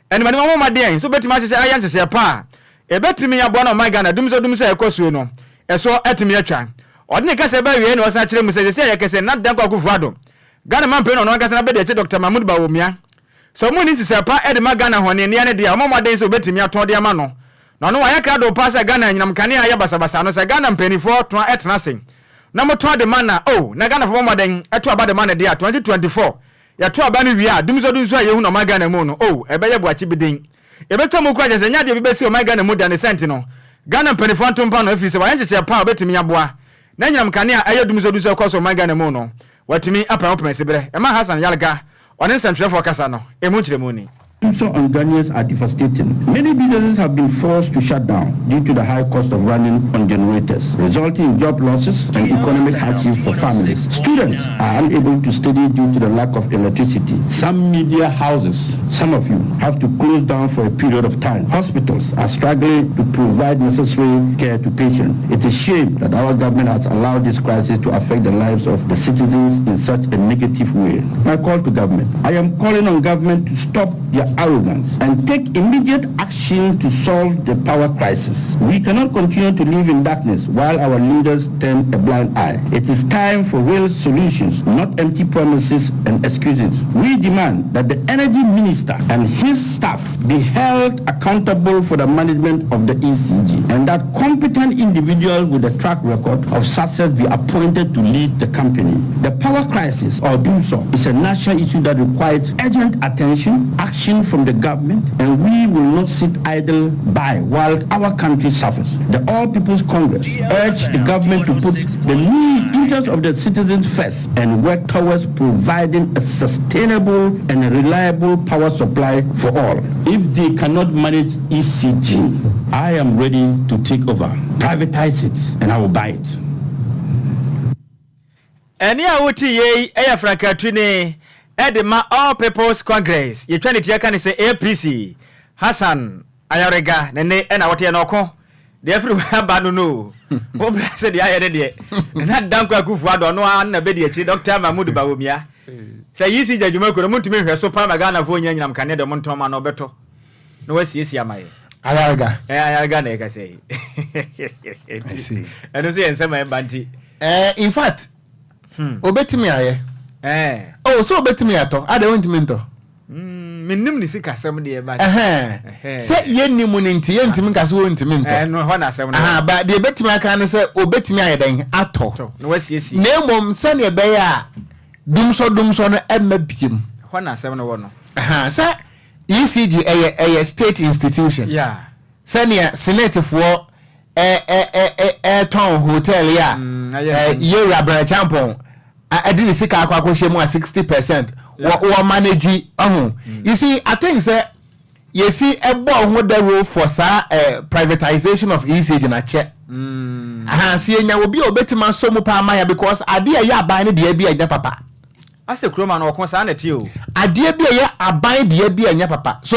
animanim ɔmo deɛn so bɛtumi ahyehyɛ ayɛ nhyehyɛeɛ pa a ɛbɛtumi aboa na ɔman Ghana dum so dum so a ɛkɔ soe no ɛso atumi atwa. Ɔde ne kasa ba awiei na ɔsan kyerɛ mu sɛ sɛsɛ a yɛkɛ sɛ Nana Dankwa Akufo Addo, Ghana manpanin, ɔno ankasa n'abɛdi akyi Dr Mahmoud Bawumia, sɛ ɔmo nni nhyehyɛe pa de ma Ghana hɔn nneɛ no deɛ, ɔmo mmɔden sɛ obetumi atɔn de ama no, na ɔno wayɛ krado paa sɛ Ghana anyinam kanea ayɛ basabasa no, sɛ Ghana mpaninfoɔ toa tena ase na ɔmo tɔn de ma na oh na Ghanafoɔ bɔ mmɔden to aba de ma no deɛ a, 2024 yɛto aba no wie a, dumsɔ dumsɔ a yɛhu no ɔman Ghana mu no, oh, ɛbɛyɛ boakye bi den yɛbɛtwa mu koraa, kyerɛ sɛ ɛnyɛ adeɛ bi bɛsi ɔman Ghana mu da. Ne sɛnti no, Ghana mpaninfoɔ nto mpa no, ɛfiri sɛ wayɛ nhyehyɛe pa a obetumi aboa na anyinam kanea a ɛyɛ dumsɔ dumsɔ ɛkɔ so ɔman Ghana mu no watumi apɛn wo pɛmɛsi berɛ. Ɛma Hassan Ayariga ɔne nsɛmtwerɛfoɔ kasa no, emu nkyerɛmu ni. Dumsor on Ghanaians are devastating. Many businesses have been forced to shut down due to the high cost of running on generators, resulting in job losses and economic hardship for families. Students are unable to study due to the lack of electricity. Some media houses, some of you, have to close down for a period of time. Hospitals are struggling to provide necessary care to patients. It's a shame that our government has allowed this crisis to affect the lives of the citizens in such a negative way. My call to government. I am calling on government to stop their arrogance and take immediate action to solve the power crisis. We cannot continue to live in darkness while our leaders turn a blind eye. It is time for real solutions, not empty promises and excuses. We demand that the energy minister and his staff be held accountable for the management of the ECG and that competent individuals with a track record of success be appointed to lead the company. The power crisis, or dumsor, is a national issue that requires urgent attention, action from the government, and we will not sit idle by while our country suffers. The All People's Congress urge the government to put the need, interest of the citizens first and work towards providing a sustainable and a reliable power supply for all. If they cannot manage ECG, I am ready to take over, privatize it, and I will buy it. Ɛnne a wote yei yɛ frankatuni de ma All People's Congress, yɛtwa ne tia ka ne sɛ APC, Hassan Ayariga ne nne na woteɛ no ɔko deɛ afiri hɔ aba no no o, wo brɛ sɛ deɛ ayɛ ne deɛ Nana Dankwa Akufo Addo ɔno ara na bɛdi akyire Dr. Mahmood Bawumia sɛ ECG adwuma kuo no montumi nhwɛ so paa ma Ghanafoɔ nyina nyinam kanea deɛ montɔn ma no ɔbɛtɔ na wasiesie ama yɛ. Ayariga. Ɛɛ Ayariga na ɛkasa yi. I see. Ɛno nso yɛ nsɛm a ɛba nti. Eh, in fact, hmm. obetumi ayɛ. Eh. Oh, so obetumi atɔ. Ada ontumi ntɔ. Mm, menim ne sikasɛm deɛ ba. Sɛ yɛnni mu no nti yɛntumi nka sɛ wɔntumi ntɔ. Ɛno hɔ na asɛm no. Aha, ba deɛ ebetumi aka ne sɛ obetumi ayɛ dɛn atɔ. Na wasiesie. Na mmom sɛnea ɛbɛyɛ a dumsɔ dumsɔ no ɛmma biem. Hɔ na asɛm no wɔ no. Aha, sɛ ECG ɛyɛ ɛyɛ state institution. Yeah. Sɛnea Senetefoɔ ɛ ɛ ɛ ɛ ɛretɔn hotel yi a Mm, ayɛ nsɛm. Yewura Bryan Acheampong ɛde ne sika akɔ akɔhyɛ mu a 60% Yeah. wɔ wɔ manage ɔho. You see, I think sɛ yɛsi ɛbɔ ho dawuro for saa ɛ privatization of ECG na kyɛ. Aha, sɛ yɛnya obi a obetumi asɔ mu paa ma yɛ because adeɛ a ɛyɛ aban no deɛ bi a ɛnyɛ papa. Asɛ kurom ano ɔko saa na ɛteɛ o. Adeɛ bi a ɛyɛ aban deɛ bi a ɛnyɛ papa. So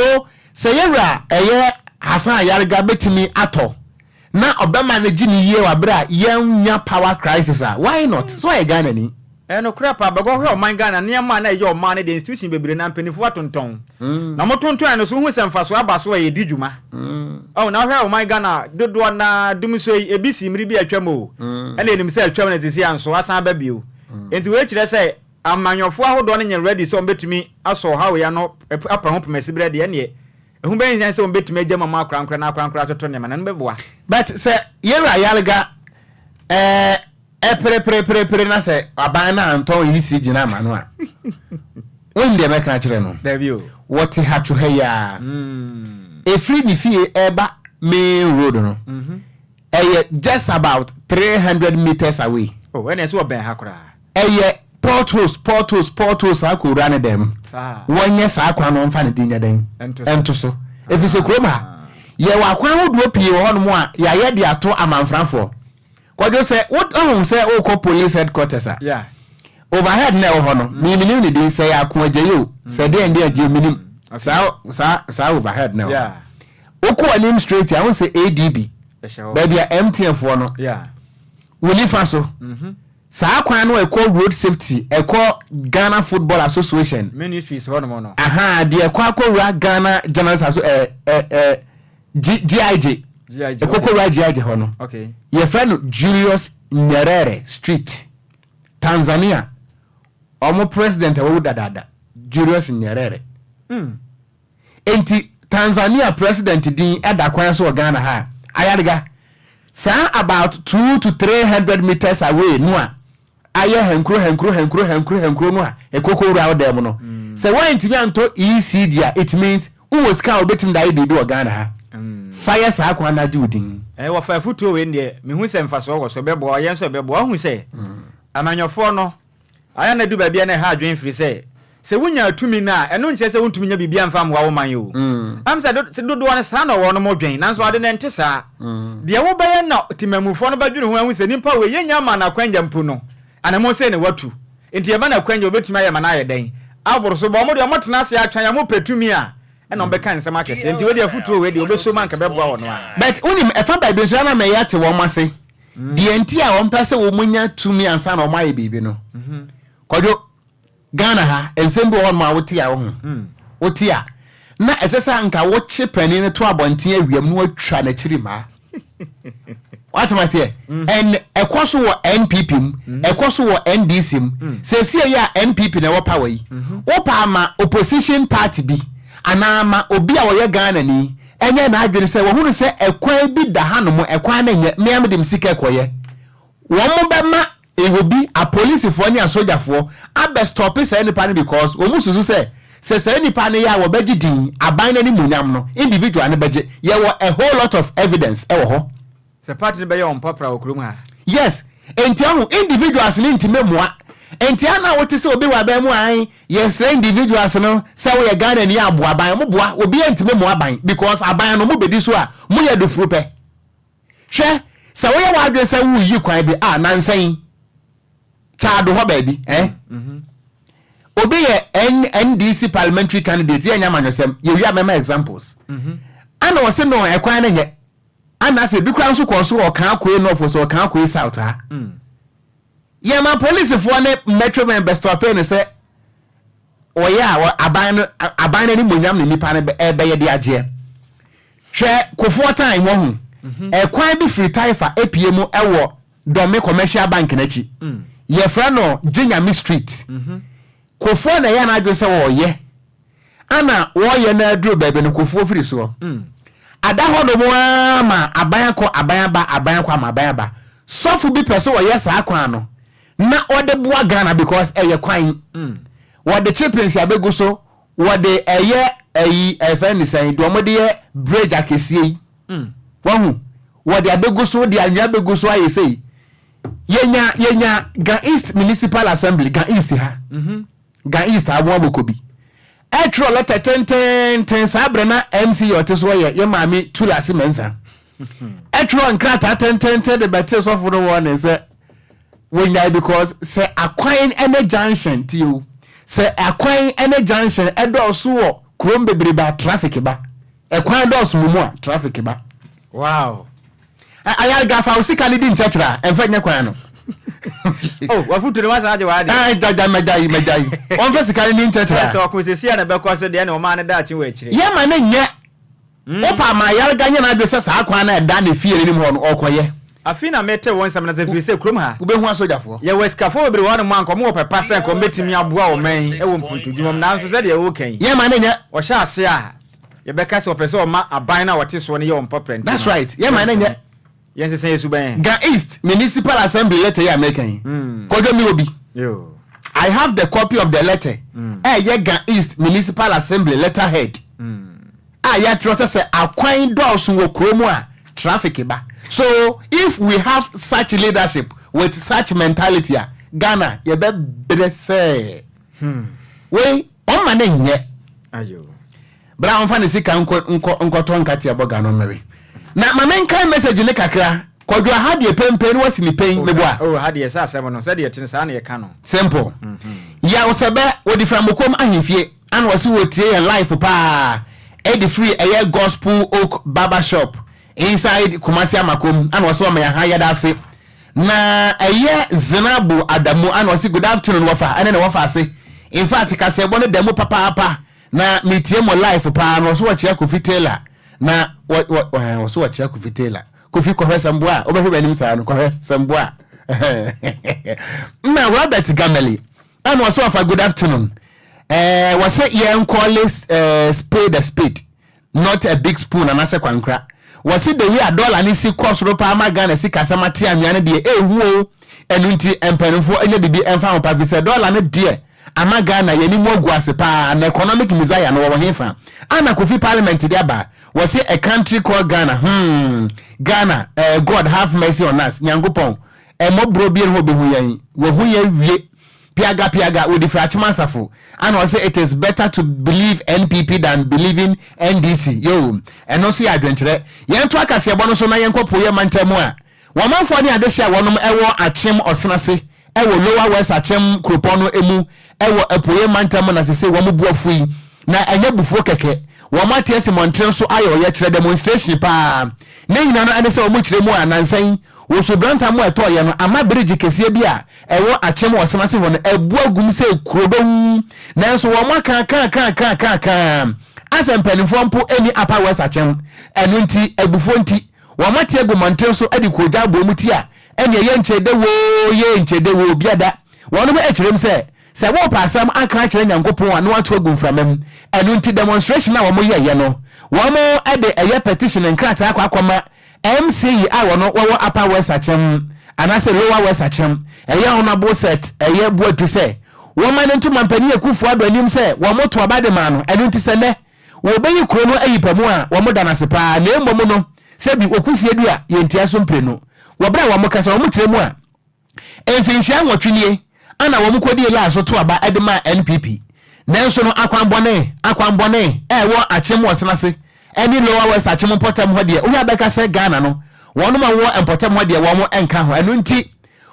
sɛ yɛ wura a ɛyɛ Hassan Ayariga bɛtumi atɔ na ɔbɛma no gye ne yie wɔ abere a yɛnnya power crisis a, why not? So ɔyɛ Ghanani. Ɛyɛ nokorɛ paa bɛkɔ hwɛ ɔman Ghana nneɛma a na ɛyɛ ɔman no deɛ institution bebree na mpaninfoɔ atontɔn na ɔmo tontɔn no so wohu sɛ mfasoɔ aba so a yɛdi dwuma ɔho na wohwɛ ɔman Ghana dodoɔ naa dum so yi ebi si mmere bi a atwam o ɛna yɛnim sɛ atwam na sisi a nso asan aba bio enti wei kyerɛ sɛ amanyɔfoɔ ahodoɔ no nyɛ ready sɛ ɔmo bɛtumi asɔ ɔhaw yi ano apa ho pomasiberɛ deɛ ɛneɛ ɛho bɛhia sɛ ɔmo bɛtumi agya mu ama akorankora na akorankora atoto nneɛma na ɛno bɛboa. But sɛ yɛwura Ayariga ɛɛ ɛperepereperepere na sɛ aban no antɔn ECG no ama no a, wonim deɛ mɛka akyerɛ no? Dabi o. Wɔte hatwo ha yi ara. Ɛfiri ne fie ɛreba main road no, ɛyɛ just about 300 meters away. Oh, ɛna ɛsɛ ɔbɛn ha koraa. Ɛyɛ potholes, potholes, potholes saa kɔwura ne dɛm. Saa. Wɔnyɛ saa kwan no ɔmfa ne din nyɛ dɛn? Ɛnto so. Ɛnto so. Ɛfiri sɛ kurom ha, yɛwɔ akwan ahodoɔ pii wɔ hɔnom a yɛayɛ de ato amanfrafoɔ. Kwadwo sɛ wo ɔhu sɛ wokɔ police headquarters a Yeah. overhead na ɛwɔ hɔ no mm. menim ne din sɛ yɛ ako agya yi o sɛ deɛ ndeɛ agya menim Okay. saa saa saa overhead na ɛwɔ Yeah. wokɔ anim straight a wohu sɛ ADB Ɛhyɛ hɔ. baabi a MTN foɔ no Yeah. wo nifa so saa kwan no ɛkɔ road safety ɛkɔ Ghana Football Association Ministries hɔ nom no. aha deɛ ɛkɔ akɔwura Ghana Journalists Asso ɛ ɛ ɛ G GIJ GIJ. ɛkɔkɔwura GIJ hɔ no Okay. yɛfrɛ no Julius Nyerere Street Tanzania ɔmo president a wawu dadaada Julius Nyerere enti Tanzania president din ɛda kwan so wɔ Ghana ha a ayarega saa about 2 to 300 meters away no a ayɛ hankuro hankuro hankuro hankuro hankuro no a ɛkɔkɔ wura wo dan mu no sɛ woantumi antɔ ECD a it means wowɔ sika a wobɛtumi de ayɛ biribi wɔ Ghana ha fa yɛ saa kwan no agye wo din. Ɛɛ wɔfa afutuo wei deɛ mehu sɛ mfasoɔ wɔ so ɛbɛboa yɛn nso ɛbɛboa wohu sɛ amanyɔfoɔ no ayɛ na du baabi a na ɛha adwene firi sɛ Sɛ wonya tumi no a, ɛno nkyerɛ sɛ wontumi nya biribiara mfa mmoa wo man o. Ɛm sɛ dodoɔ no saa na wɔnom dwen, nanso ade no ɛnte saa. Deɛ wobɛyɛ na temammufoɔ no bɛdwene ho ahu sɛ nipa wei yɛnnya mmaa no akwanya mpo no, anammɔn sei na watu. Nti yɛma no akwanya a, ɔbɛtumi ayɛ ma no ayɛ dɛn? Aboro so. But wɔn deɛ wɔtena ase atwɛn a wɔpɛ tumi a, ɛna wɔbɛka nsɛm akɛseɛ. Nti wei deɛ afotuo wei deɛ wɔbɛsɔ mu a anka ɛbɛboa wɔn ara. But wonim, ɛfa baabi nso a na meyɛ te wɔn ase. Deɛ nti a wɔmpɛ sɛ wɔnya tumi ansa na wɔayɛ biribi no, Kwadwo, Ghana ha, nsɛm bi wɔ hɔnom a wote a wohu. Wote a, na ɛsɛ sɛ anka wokye panin no to abɔnten awia mu na watwa n'akyiri mmaa. Wate ma seɛ? Ɛn ɛkɔ so wɔ NPP mu, ɛkɔ so wɔ NDC mu. Seesie yi a NPP na ɛwɔ power yi, wopɛ ama opposition party bi anaa ama obi a ɔyɛ Ghanani ɛnyɛ n'adwene sɛ wahunu sɛ ɛkwan bi da hanom, ɛkwan no nyɛ, me ara mede me sika kɔyɛ. Wɔn bɛma Ewɔ bi apolisifoɔ ne asogyafoɔ abɛ stɔpe saa nipa no because wɔn susu sɛ sɛ saa nipa no yɛ a wɔbɛgye din, aban no animuonyam no individual no bɛgye. Yɛwɔ a whole lot of evidence ɛwɔ hɔ. Sɛ party no bɛyɛ wɔn papra wɔ kurom ha. Yes, enti ɔho individuals no ntumi mmoa. Enti ana wote sɛ obi wɔ aban mu a ae yɛsrɛ individuals no sɛ woyɛ Ghanani a boa aban, mo boa, obiara ntumi mmoa aban because aban no mo bɛdi so a moyɛ adufuru pɛ. Hwɛ, sɛ woyɛ w'adwene sɛ woreyi kwan bi a, nansa yi, Chad hɔ baabi, eh? Mm-hmm. Obi yɛ NDC parliamentary candidate, yɛ nyɛ amanyɔsɛm, yɛwie a mɛma examples. Mm-hmm. Ana ɔse no, ɛkwan no nyɛ. Ana afei, bi koraa nso kɔɔ so ɔkaa koe north, sɛ ɔkaa koe south ha. Mm. Yɛma polisifoɔ ne metro men bɛstɔpee no sɛ wɔyɛ a aban no aban no animuonyam na nipa no bɛyɛ de agyeɛ. Hwɛ Kofoɔ tan wahu ɛkwan bi firi Taifa epie mu ɛwɔ Dɔme Commercial Bank no akyi. Yɛfrɛ no Gyenyame Street. Kofoɔ na ɛyɛ n'adwene sɛ wɔyɛ. Ana wɔyɛ no aduru baabi no Kofoɔ firi soɔ. Ada hɔ nom ara ma aban akɔ aban aba aban akɔ ama aban aba. Sɔfo bi pɛ sɛ ɔyɛ saa kwan no na ɔde boa Ghana because ɛyɛ kwan. Wɔde chippings abɛgu so, wɔde ɛyɛ ɛyi ɛfɛ ne sɛn deɛ wɔde yɛ bridge akɛseɛ yi. Wahu? Wɔde abɛgu so, de anwea bɛgu so ayɛ sei. Yɛnya yɛnya Ga East Municipal Assembly, Ga East ha. Ga East ha wɔn abɔkɔ bi. Ɛtwerɛ lɛtɛ tententen saa berɛ na MC yɛ ɔte soɔ yɛ yɛ maame Tulasi Mensah. Ɛtwerɛ nkrataa tententen de bɛte sɔfo no wɔn ne sɛ wɔnyae because sɛ akwan ne junction tie o sɛ akwan ne junction ɛdɔɔso wɔ kurom bebrebe a traffic ba. Ɛkwan dɔɔso wɔ mu a traffic ba. Wow. Ayarga fa wo sika no di nkyɛkyerɛ a ɛmfa nyɛ kwan no. Oh, wafutu no wasan agye w'ade. Ah, gya magyae magyae. Wɔmfa sika no ni nkyɛkyerɛ a. Sɛ ɔko sɛsi a na ɛbɛkɔ so deɛ na ɔmaa no daakye wɔ akyire. Yɛma no nyɛ. Wopa ma Ayarga nyɛ n'adwene sɛ saa kwan no a ɛda ne fie no anim hɔ no ɔrekɔyɛ. Afei na mete wo nsɛm no ase ɛfiri sɛ kurom ha. Wobɛhu asogyafoɔ. Yɛwɔ asikafoɔ bebree wɔ hanom a anka wɔwɔ pɛ pa sɛ anka wɔbɛtumi aboa ɔman yi wɔ mpuntudwuma mu nanso sɛdeɛ woreka yi. Yɛma no nyɛ. Ɔhyɛ ase a. Yɛbɛka sɛ ɔpɛ sɛ ɔma aban no a ɔte soɔ no yɛ wɔn papa nti no. That's right, yɛma no nyɛ. Yɛnsesa yɛn suban. Ga East Municipal Assembly letter yi a meka yi, Kwadwo mewɔ bi. I have the copy of the letter ɛyɛ Ga East Municipal Assembly letterhead a yɛatwerɛ sɛ sɛ akwan dɔɔso wɔ kuro mu a traffic ba. So if we have such leadership with such mentality a, Ghana yɛbɛbrɛ sɛ. Wei ɔmma no nyɛ. Bra ɔmfa ne sika nkɔ nkɔ nkɔtɔ nkate ɛbɔ ga no mmere. Na ma menkan message ne kakra. Kwadwo aha deɛ pɛnpɛn ne wasi ne pɛn meboa. Oh ha deɛ sɛ asɛm no sɛdeɛ ɛte no saa na yɛka no. Simple. Yaw sɛbɛ wɔde firi Amokom ahemfie ana wɔse wɔtie yɛn live paa ɛde firi ɛyɛ Gospel Oak Barber Shop inside Kumasi Amakom ana wɔse wɔma yɛn ha yɛda ase. Na ɛyɛ Zenabu Adamu ana ɔse good afternoon wɔfa ɛne ne wɔfa ase infact kaseɛbɔ no da mu papaapa na metie mo life paa na ɔso wɔkyea Kofi Taylor na wɔ wɔ ɛɛ ɔso wɔkyea Kofi Taylor Kofi kɔhwɛ sɛmboa a wobɛhwɛ m'anim saa no kɔhwɛ sɛmboa na Robert Gameli ɛna ɔso wɔfa good afternoon ɛɛ wɔse yɛn kɔle ɛɛ spade a spade Not a big spoon anaasɛ kwankora. Wɔse the way a dollar no si kɔ soro paa ma Ghana sikasɛm ate anwea no deɛ ɛɛhu oo. Ɛno nti mpaninfoɔ nyɛ biribi mfa ho paa fisɛ dollar no deɛ ama Ghana yɛn anim agu ase paa na economic messiah no wɔwɔ hefa? Ana Kofi parliament de aba? Wɔse a country called Ghana hmm Ghana eh God have mercy on us Nyankopɔn ɛmɔborɔ biara hɔ bɛhu yɛn wahu yɛn awie. Piaga Piaga wɔdi firi Akyem Asafo ana ɔsɛ it is better to believe NPP than believing NDC yoo ɛno nso yɛ adwenkyerɛ. Yɛnto akaseɛbɔ no so na yɛnkɔ Pueɛ mantam mu a wɔmanfoɔ ne adehye a wɔnom ɛwɔ Akyem Ɔsenase ɛwɔ Lower West Akyem kuropɔn no emu ɛwɔ Apueɛ mantam mu na sesei wɔn bo afu yi na ɛnyɛ abufuo kɛkɛ wɔn ate asi mmɔntene so ayɛ ɔyɛkyerɛ demonstration paa ne nyina no ɛne sɛ wɔn kyerɛ mu a nansa yi wɔ subrantam a ɛtɔɔyɛ no ama bridge kɛseɛ bi a ɛwɔ Akyem wɔ Asemase hɔ no abu agum sɛ kurodon nanso wɔn aka aka aka aka aka aka asɛ mpanimfoɔ mpo ɛni Upper West Akyem ɛno nti abufuo nti wɔn ate agu mmɔntene so de koogya abɔ wɔn ti a ɛneɛ yɛ nkyɛ de woo yɛ nkyɛ de woo biada wɔnom ɛkyerɛm sɛ Sɛ worepɛ asɛm aka akyerɛ Nyankopɔn a na woato agu mframa mu. Ɛno nti demonstration a wɔn yɛeɛ no, wɔn de ɛyɛ petition nkrataa akɔ akɔma MC a wɔn wɔwɔ Upper West Akyem anaasɛ Lower West Akyem, ɛyɛ Honourable Seth ɛyɛ Boadu sɛ wɔma no nto Mampanin Akuffo Addo anim sɛ wɔn to aba de maa no. Ɛno nti sɛ nnɛ wɔbɛyi kuro no ayi pa mu a wɔn da no ase paa na mmom no sɛbi wɔkusie dua yɛntia so mprenu. Wɔ berɛ a wɔn kasa wɔn kyerɛ mu a, Mfinhyia nwɔtwe nie ana wɔn kɔdii line so to aba de maa NPP. Nanso no akwanbɔne, akwanbɔne a ɛwɔ Akyem Wɔsenase ne Lower West Akyem mpɔtam hɔ deɛ wohwɛ a bɛka sɛ Ghana no wɔnom a wɔwɔ mpɔtam hɔ deɛ wɔn nka ho. Ɛno nti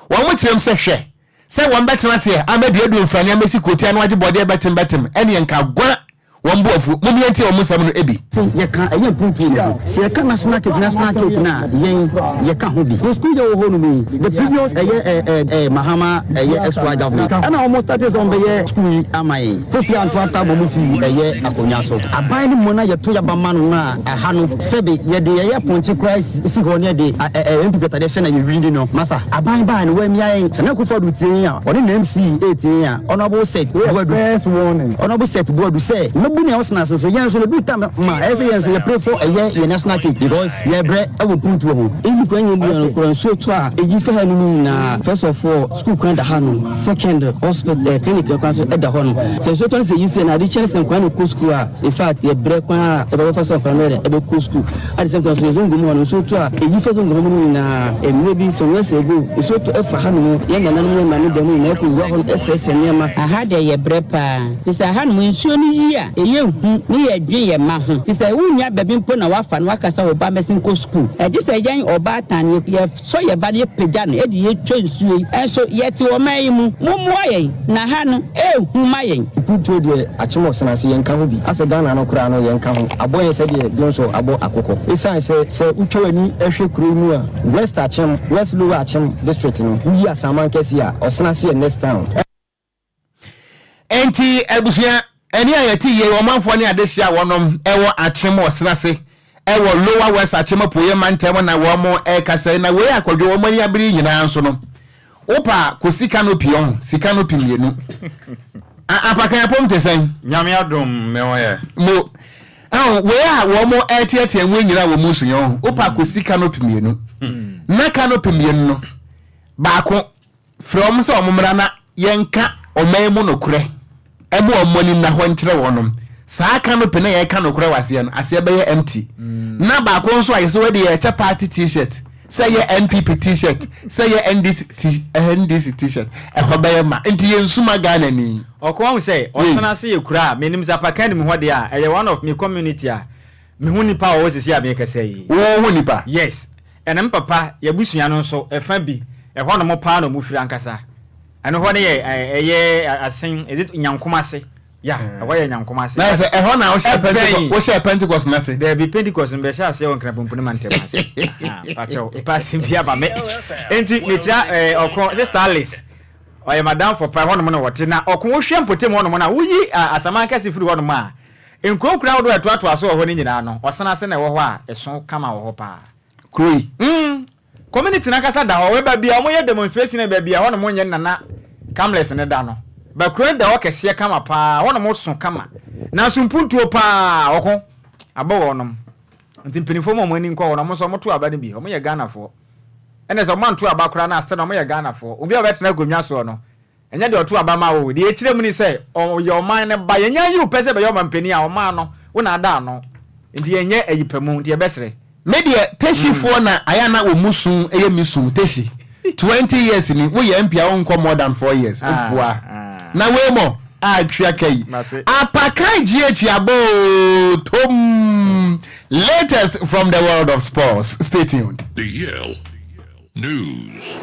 wɔn kyerɛm sɛ hwɛ sɛ wɔn bɛtena aseɛ amɛduadua mfrane amɛsi kuotia no agye bɔdeɛ bɛtem bɛtem ɛneɛ nka gwa Wɔn bo afu. Mom yɛntie wɔn nsɛm no bi. Se yɛka ɛyɛ mpon pii no ho. Se yɛka national cake national cake no a yɛn yɛka ho bi. Yɛn school yɛwɔ hɔ nom yi the previous ɛyɛ ɛ ɛ ɛ Mahama ɛyɛ XY government ɛna wɔn starte sɛ wɔn bɛyɛ school yi ama yɛn. Kofi Anto Atta ma wɔn fii ɛyɛ akonwa so. Aban no mmɔ na yɛto yaba ma no no a ɛha no sɛbe yɛde ɛyɛ pɔnkye koraa si hɔ ne yɛde ɛ ɛ NPP atadeɛ hyɛ na yɛwini no. Masa aban baeɛ no wɔamia yɛn. Sɛ na Akufo Addo tie yɛn a ɔne na MC ɛretie yɛn a Honourable Seth Boadu. Honourable Seth Boadu sɛ mɛbu nea ɔsena ase so yɛn nso no du tam ma ɛyɛ sɛ yɛn nso yɛ pray for ɛyɛ yɛn national cake because yɛ brɛ ɛwɔ mpuntuo ho. Eyi kwan yɛn bua no kora nsuo tɔ a eyi fa ha nom nyinaa first of all school kwan da ha nom second hospital eh, clinic kwan so ɛda hɔ nom sɛ nsuo tɔ no sɛ eyi sɛ na ade kyɛn sɛ nkwan na kɔ school a in fact yɛ brɛ kwan a yɛbɛbɛ fa so nkwan no yɛ dɛ ɛbɛ kɔ school at the same time nso yɛ zongo mu hɔ no nsuo tɔ a eyi fa zongo mu no nyinaa mmerɛ bi some years ago nsuo tɔ ɛfa ha nom yɛn nananom yɛn maame dɛm nyinaa ɛkɔ wura hɔ nom ɛsɛɛsɛɛ nneɛma. Aha deɛ yɛ brɛ paa fisɛ aha nom nsuo no yi a ɛyɛ hu ne yɛ dwen yɛ mma ho fisɛ wo nnya baabi mpo na wafa no waka sɛ wo ba mɛsen kɔ sukuu ɛgye sɛ yɛn ɔbaatan no yɛ sɔ yɛ ba no yɛ pagya no ɛde yɛ twa nsuo yi nso yɛ te ɔman yi mu mo mmoa yɛn na ha no ɛhu ma yɛn. Mpuntuo deɛ akyem ɔsena ase yɛnka ho bi asɛ Ghana no koraa no yɛnka ho abɔ yɛn sɛdeɛ Dwonsɔ abɔ akokɔ ɛsiane sɛ sɛ wotwa w'ani hwɛ kuro yi mu a West Akyem, West Lower Akyem district no woyi Asaman kɛseɛ a ɔsena ase yɛ next town. Enti abusua, ɛne a yɛte yie, ɔmanfoɔ ne adehyeɛ a wɔnom ɛwɔ Akyem Ɔsenase ɛwɔ Lower West Akyem Apueɛ mantam na wɔn ɛrekasa yi, na wei akɔdwo wɔn ani abere yi nyinaa nso no, wopa a kɔsi canopy ɔho, si canopy mmienu. Apakan apom te sɛn? Nyame adom me ho yɛ. Mo, ɛho, wei a wɔn ɛreteatea mu nyinaa wɔn nso yɛ ɔho, wopa kɔsi canopy mmienu. Na canopy mmienu no, baako Frɛ wɔn sɛ wɔmmra na yɛnka ɔman mu nokorɛ ɛma wɔn ani nna hɔ nkyerɛ wɔnom. Saa canopy na yɛka nokorɛ wɔ aseɛ no, aseɛ bɛyɛ empty. Na baako nso a yɛsɛ wɔde yɛkyɛ party t-shirt, sɛ yɛ NPP t-shirt, sɛ yɛ NDC t NDC t-shirt, ɛhɔ bɛyɛ ma. Nti yɛnsuma Ghana ni. Ɔko wahu sɛ ɔtena ase yɛ kura a menim sɛ apakan nim hɔ deɛ a ɛyɛ one of me community a mehu nipa a ɔwɔ sisi a mekasa yi. Wo hu nipa? Yes. Ɛna me papa, y'abusua no nso, ɛfa bi, ɛhɔ nom paa na ɔmo firi ankasa. Ɛno hɔ no yɛ, ɛyɛ asen, is it Nyankomase? Ya, ɛhɔ yɛ Nyankomase. Na sɛ ɛhɔ na wohyɛ Pentecost, wohyɛ Pentecost no ase? Daabi, Pentecost no bɛhyɛ aseɛ wɔ Nkrapomponi mantam ase. Pakyɛw, mpa asɛm bi aba me. Enti, mekyira ɔko, Sister Alice, ɔyɛ madamfo pa, ɛhɔ nom na wɔte. Na ɔko, wohwɛ mpɔtam hɔ nom no a, woyi Asaman kɛse firi hɔ nom a, nkuro nkuro ahodoɔ a ɛtoatoa so wɔ hɔ no nyinaa no, ɔsene ase na ɛwɔ hɔ a, ɛso kama wɔ hɔ paa. Kuro yi. Mm, community no ankasa da hɔ. Wɔ baabi a wɔyɛ demonstration no baabi a hɔnom nyɛ Nana Kamles no da no. Ba kuro no da hɔ kɛseɛ kama paa, hɔnom so kama. Nanso mpuntuo paa, ɔko abɔ wɔnom. Nti mpanimfoɔ ma wɔn ani nkɔ hɔ na wɔn nso wɔto aba no bi. Wɔyɛ Ghanafoɔ. Ɛna sɛ wɔanto aba koraa no a, still no wɔyɛ Ghanafoɔ. Obi a ɔbɛtena akonnwa soɔ no, Ɛnyɛ deɛ ɔto aba ma wo o, deɛ ɛkyerɛ mu ne sɛ ɔyɛ ɔman no ba. Yɛnya ayi wo pɛ sɛ bɛyɛ ɔmanpanin a, ɔman no, wo na ada ano. Nti yɛnyɛ ayi pa mu, nti yɛbɛsrɛ. Me deɛ Teshie foɔ na ayɛ a na wɔn su yɛ me su Teshie 20 years ni wo yɛ MP a wo nkɔ more than 4 years wo boa. Na wei mɔ a twia ka yi. Apakan GH abɔ tom. Latest from the world of sports. Stay tuned. The Yale News.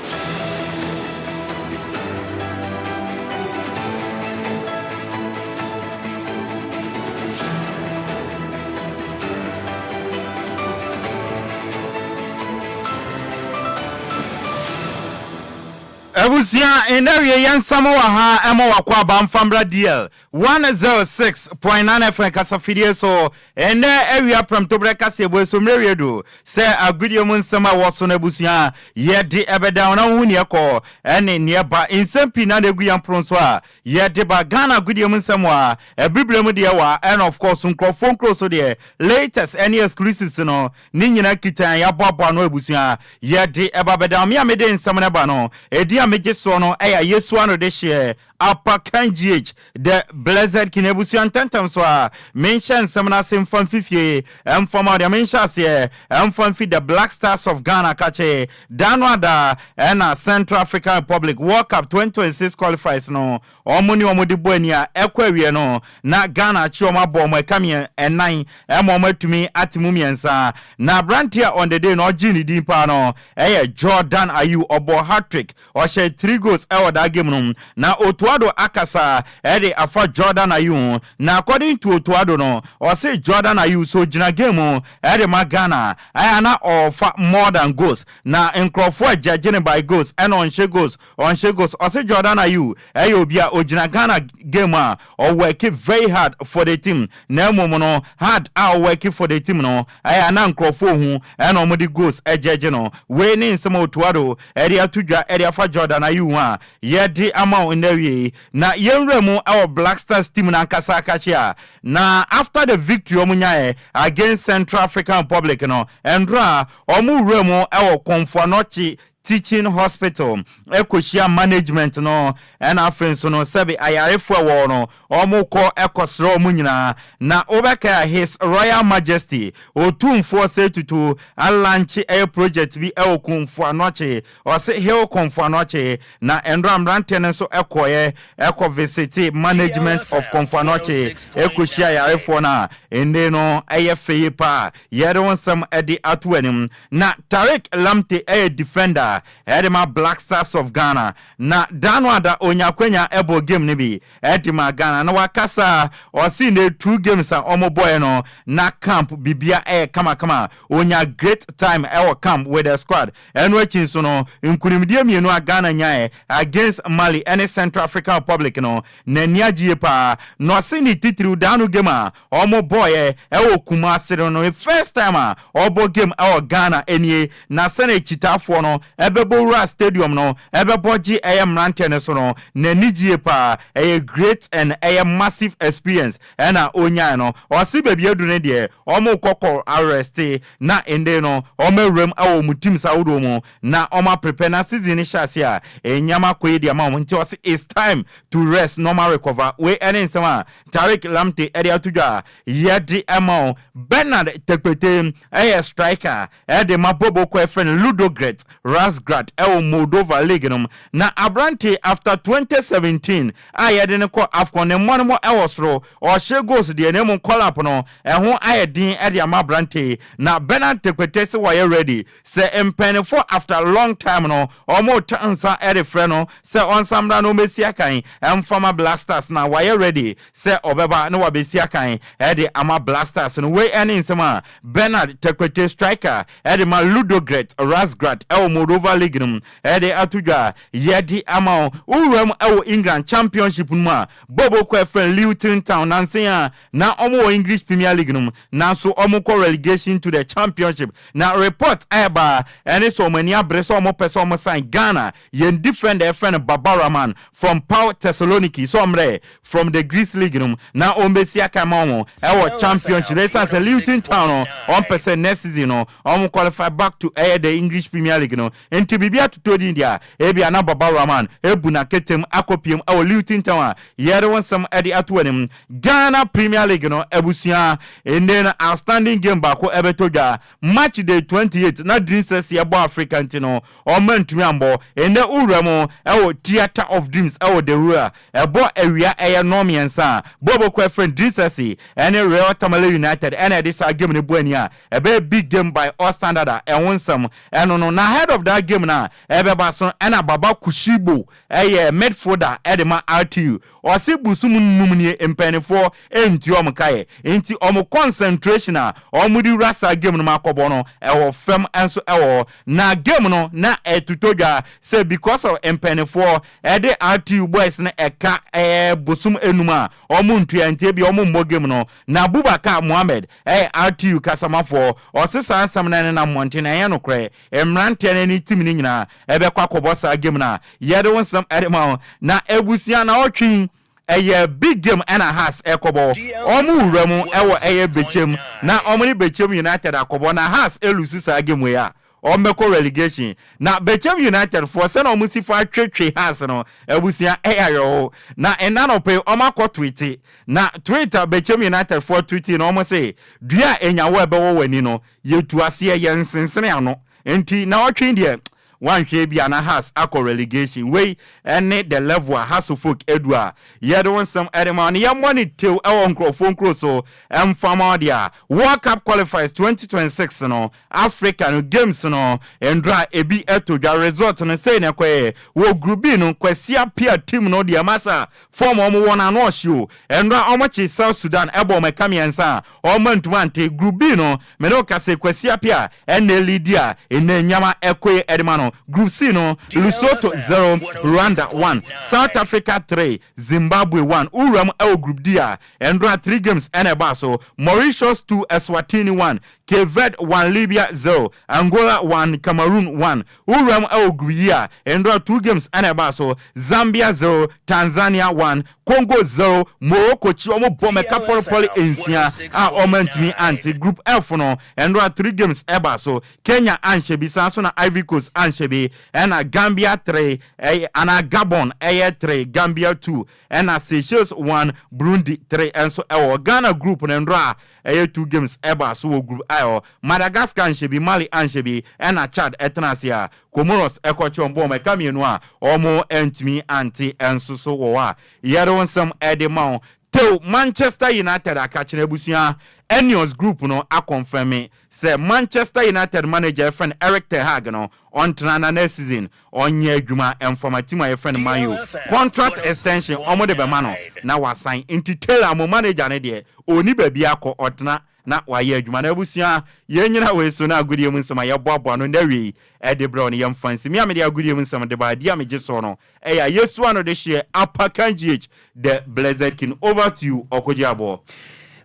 Abusua, nnɛ wie yɛn nsɛm wɔ ha ɛmɔ wako aba mfa mbra DL 106.9 FM kasafidie so ɛnnɛ awia prɛmtoberɛ kaseɛbue so mmerɛ wie du sɛ agodie mu nsɛm a ɛwɔ so no abusua yɛde ɛbɛdan wo na wohu neɛ ɛkɔ ɛne neɛ ɛba. Nsɛm pii na na ɛgu yɛn pono so a yɛde ba. Ghana agodie mu nsɛm wɔ ha, abibire mu deɛ wɔ ha, ɛna of course nkurɔfoɔ nkuro so deɛ latest ɛne exclusives no ne nyinaa kita yɛn yɛaboaboa ano abusua yɛde ɛba bɛdan. Me a mede nsɛm no ba no, ɛdin a megye soɔ no ɛyɛ Ayesu ano de hyeɛ Upper Kangh, The Blessed King. Abusua ntɛntɛm so a menhyɛ nsɛm no ase mfa mfi fie mfa ma wo deɛ menhyɛ aseɛ mfa mfi The Black Stars of Ghana kakye da no ada ɛna Central African Republic World Cup 2026 qualifies no wɔn ne wɔn de bɔ ani a ɛkɔ awie no na Ghana akye wɔn abɔ wɔn ɛka mmiɛ ɛnan ɛma wɔn atumi ate mu mmiɛnsa. Na aberanteɛ a on the day no ɔgyee ne din paa no ɛyɛ Jordan Ayew, ɔbɔɔ hat-trick. Ɔhyɛɛ three goals wɔ daa game no mu. Na Otto Addo akasa de afa Jordan Ayew ho. Na according to Otto Addo no, ɔse Jordan Ayew sɛ ogyina game mu de ma Ghana a, ɛyɛ a na ɔfa more than goals. Na nkurɔfoɔ judge no by goals ɛna ɔnhyɛ goals, ɔnhyɛ goals. Ɔse Jordan Ayew yɛ obi a ogyina Ghana game mu a, ɔworki very hard for the team. Na mmom no, hard a ɔworki for the team no, ɛyɛ a na nkurɔfoɔ hu ɛna wɔde goals judge no. Wei ne nsɛm a Otto Addo de ato dwa de afa Jordan Ayew ho a yɛde ama wo nnɛ awiei. Na yɛnwura mu wɔ Black Stars team no ankasa akakye a na after the victory wɔn nyaeɛ against Central African Republic no, ɛndora wɔn wura mu wɔ Komfo Anokye Teaching Hospital kɔhyia management no ɛna afei nso no sɛbe ayarefoɔ ɛwɔ hɔ no wɔn kɔ kɔsrɛ wɔn nyinaa. Na wobɛkae a His Royal Majesty Otumfoɔ Osei Tutu alankye ɛyɛ project bi ɛwɔ Komfo Anokye, ɔse Hill Komfo Anokye, na ɛnora mmeranteɛ no nso ɛkɔeɛ ɛkɔ visite management of Komfo Anokye ɛkɔhyia ayarefoɔ no a nnei no ɛyɛ fɛ yie paa. Yɛde wo nsɛm ɛde ato w'anim. Na Tariq Lamptey ɛyɛ defender ɛde ma Black Stars of Ghana. Na da no ada ɔnya akwanya ɛbɔɔ game no bi ɛde maa Ghana. Na wakasa a ɔse ne two games a ɔmo bɔɛ no na camp bibia ɛyɛ kamakama. Ɔnya great time ɛwɔ camp with the squad. Ɛno akyi nso no nkunimdie mmienu a Ghana nyaɛ against Mali ɛne Central African Republic no n'ani agye yie paa. Na ɔse ne titiriw da no game a Ɔmo bɔɔyɛ ɛwɔ Kumasi no no first time a ɔbɔ game ɛwɔ Ghana ɛnie, na sɛnea akyitaafoɔ no ɛbɛbɔ wura stadium no ɛbɛbɔ gye ɛyɛ mmeranteɛ no so no n'ani gye yie paa, ɛyɛ great and ɛyɛ massive experience ɛna ɔnyaeɛ no. Ɔse baabi aduru no deɛ ɔmo kɔ kɔ arreste na ende no ɔmo awura mu ɛwɔ ɔmo teams ahodoɔ mu na ɔmo aprepare na season no hyɛ aseɛ a nneɛma akɔ yie de ama ɔmo nti ɔse it's time to rest na ɔmo arecover. Wei ɛne nsɛm a Tariq Lamptey de ato dwa a yɛde ma wo. Bernard Tekpetey yɛ striker de ma Bobo kɔ ɛfrɛ no Ludogorets Razgrad wɔ Moldova league no mu. Na aberante yi after 2017 a yɛde no kɔ AFCON ne mmɔnemmɔ wɔ soro, ɔhyɛ goals deɛ na mmom call up no ɛho ayɛ den de ama aberante yi. Na Bernard Tekpetey se wayɛ ready sɛ mpanyinfoɔ after long time no wɔreto nsa de frɛ no sɛ ɔnsan mmra na ɔmmɛsi akan mfa ma Black Stars na wayɛ ready sɛ ɔbɛba na wabɛsi akan de ama Black Stars no. Wei ne nsɛm a Bernard Tekpetey, striker de ma Ludogorets Razgrad wɔ Moldova League no mu de ato dwa a yɛde ama wo. Wowura mu wɔ England Championship no mu a, Bobo kɔ ɛfrɛ no Luton Town nansa yi a na wɔwɔ English Premier League no mu nanso wɔkɔ relegation to the Championship. Na report a ɛba ɛne sɛ wɔn ani abere sɛ wɔn pɛ sɛ wɔn sign Ghana yɛn defender yɛfrɛ no Baba Rahman from PAO Thessaloniki sɛ ɔmrɛ from the Greece league no mu na ɔmbɛsi akan ma wɔn ɛwɔ championship no. Ɛsiane sɛ Luton Town no wɔn pɛ sɛ next season no wɔn qualify back to ɛyɛ the English Premier League no nti biribi atotɔ din deɛ a ebia na Baba Rahman ebu n'aketem akɔpiem ɛwɔ Luton Town a yɛde wo nsɛm. nsɛm de ato anim. Ghana Premier League no abusua, nnɛ no outstanding game baako ɛbɛtɔ dwa. Match day 28 na Dreams FC ɛbɔ Africa nti no ɔma ntumi ambɔ. Nnɛ wowura mu ɛwɔ Theatre of Dreams ɛwɔ Dawura, ɛbɔ awia ɛyɛ nnɔn mmiɛnsa a, bɔɔlbɔ kuo ɛfrɛ no Dreams FC ɛne Real Tamale United ɛna ɛde saa game no bɔ ani a ɛbɛyɛ big game by all standard a ɛho nsɛm ɛno no. Na ahead of that game no a ɛbɛba so ɛna Baba Kushibo ɛyɛ midfielder ɛde ma RTU, ɔse bosom 5 nie mpanimfoɔ ɛntua ɔmo kaeɛ, nti ɔmo concentration a ɔmo de wura saa game no mu akɔbɔ no ɛwɔ fam nso ɛwɔ hɔ. Na game no na ɛtotɔ dwa sɛ because of mpanimfoɔ ɛde RTU boys no ɛka ɛyɛ bosom 5 a ɔmo ntua, nti ebi ɔmo mmɔ game no. Na Abubakar Mohammed ɛyɛ RTU kasamafoɔ, ɔse saa nsɛm no ɛnenam mmɔnten ɛnyɛ nokorɛ, mmeranteɛ no ne team no nyinaa ɛbɛkɔ akɔbɔ saa game no a yɛde wo nsɛm ɛde ma wo. Na ebusua, na ɔtwe ɛyɛ big game ɛna Hearts ɛkɔbɔ, ɔmo wura mu ɛwɔ ɛyɛ Bɛkyɛm na ɔmo ne Bɛkyɛm United akɔbɔ. Na Hearts elose saa game wei a, ɔmo bɛkɔ relegation. Na Bɛkyɛm United foɔ, sɛnɛ ɔmo si fa atwetwe Hearts no, abusua, ɛyɛ ayɔho. Na ɛna nɔpɛ ɔmo akɔ tweet, na Twitter Bɛkyɛm United foɔ tweet na ɔmo sɛ dua a enyawo ɛbɛwɔ wɔ ani no yɛtu aseɛ yɛ nsensene ano, nti na ɔtwe deɛ wanhwɛ bi ana Hearts akɔ relegation. Wei ɛne the level a Hearts of Oak edu a yɛde wɔn nsɛm ɛde ma no. Yɛmmɔ ne tew ɛwɔ nkurɔfoɔ nkuro so ɛmfama deɛ a World Cup qualifiers 2026 no, Africa no games no ndra ebi ɛto dwa, result no sei na ɛkɔyɛ. Wɔ Group B no, Kwasi Appiah team no deɛ, masa form ɔmo wɔ no ano ɔhye o. Ɛndra ɔmo kye South Sudan ɛbɔ ɔmo ɛka 3 a ɔmo ntoma ante. Group B no, mene wo kase Kwasi Appiah ɛna elead a ɛnɛ nyama ɛkɔyɛ ɛde ma no. Group C no, Lesotho 0, Rwanda 1, South Africa 3, Zimbabwe 1. Wuram ɛwɔ Group D a, ɛndra 3 games ɛna ɛbaa so: Mauritius 2, Eswatini 1, Cape Verde 1, Libya 0, Angola 1, Cameroon 1. Wuram ɛwɔ Group E a, ɛndra 2 games ɛna ɛbaa so: Zambia 0, Tanzania 1, Congo 0. Morocco kyi ɔmo bɔ mɛka pɔlepɔle 6 a ɔmo ntumi ante. Group F no, ɛndra 3 games ɛbaa so: Kenya anhyɛ bi, saa so na Ivory Coast anhyɛ bi, ɛna Gambia 3 ɛyɛ ana Gabon ɛyɛ 3, Gambia 2, ɛna Seychelles 1, Burundi 3. Ɛnso ɛwɔ Ghana group no, ndora a ɛyɛ 2 games ɛba so wɔ Group I hɔ: Madagascar nhyɛ bi, Mali anhyɛ bi, ɛna Chad ɛtena ase a Comoros ɛkɔkye wɔn bɔ wɔn ɛka 2 a wɔn ntumi ante. Ɛnso so wɔ hɔ a yɛde wɔn nsɛm ɛde ma wɔn tew. Manchester United akakyerɛ, abusua, Ineos Group no aconfirm sɛ Manchester United manager yɛfrɛ no Eric ten Hag no, ɔntena na next season ɔnyɛ adwuma ɛmfama team a yɛfrɛ no Man U. Contract extension ɔmo de bɛma no na wasan, nti Taylor mo manager no deɛ, ɔni baabi akɔ, ɔtena na wayɛ adwuma. Na abusua, yɛn nyina wei so na agodie mu nsɛm a yɛboaboa no na wie ɛde brɛ no, yɛmfa nsi mi a mede agodie mu nsɛm de ba adi a megye soɔ no ɛyɛ a yɛsua no de hyeɛ Apakan GH, the blessed king. Over to you, Ɔkogye Aboɔ.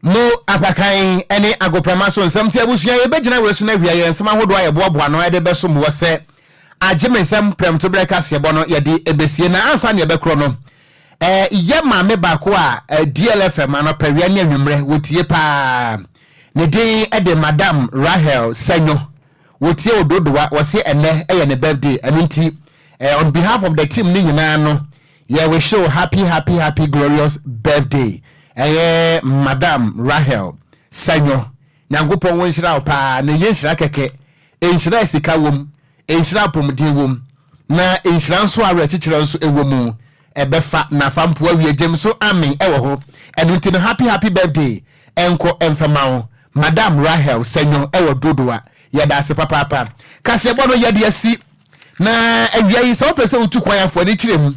Mo Apakan ne agoprama so nsɛm nti, abusua, yɛbɛgyina wei so no awia yɛn nsɛm ahodoɔ a yɛboaboa no ɛde bɛso mmoɔ sɛ agye me nsɛm prɛmto berɛ kaseɛbɔ no yɛde ɛbɛsie. Na ansa ne yɛbɛkorɔ no, yɛ maame baako a DLFM anɔpawia ne anwummerɛ wɔtie paa, ne din de Madam Rahel Sɛnyo, wɔtie Ododowa. Wɔse ɛnɛ ɛyɛ ne birthday, ɛno nti on behalf of the team ne nyinaa no, yɛ wish you happy, happy, happy glorious birthday. Ɛyɛ Madam Rahel Sɛnyo, Nyankopɔn wɔ nhyira wo paa na ɛnyɛ nhyira kɛkɛ, nhyira sika wom, nhyira apɔmuden wom, na nhyira nso awerɛkyekyerɛ nso ɛwɔ mu. Ɛbɛfa nafa mpo awie gyem so amen ɛwɔ hɔ. Ɛno nti no, happy, happy birthday ɛnkɔ ɛmfɛma wo, Madam Rahel Sɛnyo ɛwɔ Dodowa. Yɛda ase papaapa. Kaseɛbɔ no yɛde asi na awia yi, sɛ wopɛ sɛ wotu kwan afɔ ani kyerɛ mu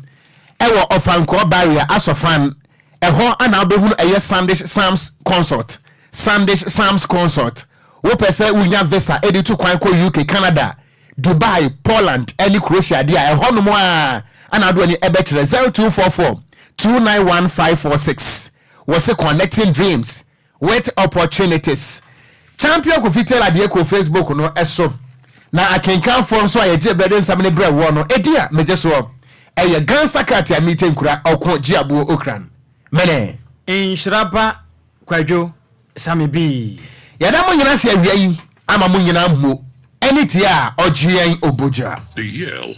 ɛwɔ Ɔfankɔɔ Barrier Asɔfan ɛhɔ ana wobɛhunu ɛyɛ Sandish Sams Consult. Sandish Sams Consult, wopɛ sɛ wonya visa ɛde tu kwan kɔ UK, Canada, Dubai, Poland ɛne Croatia deɛ a, ɛhɔ nom a ana ado ani ɛbɛkyerɛ 0244 291546. Wɔse connecting dreams with opportunities. Champion Kofi Taylor deɛ, kɔ Facebook no ɛso na akenkanfoɔ nso a yɛgye brɛde nsɛm ne brɛ woɔ no, ɛdi a megye soɔ ɛyɛ Gangster Cat a mete nkura ɔko gye aboɔ okran mene. Nhyiraba Kwadwo Sami Bii. Yɛda mo nyina sɛ awia yi ama mo nyinaa mmo ɛne tie a ɔgye yɛn obogya. The Yale.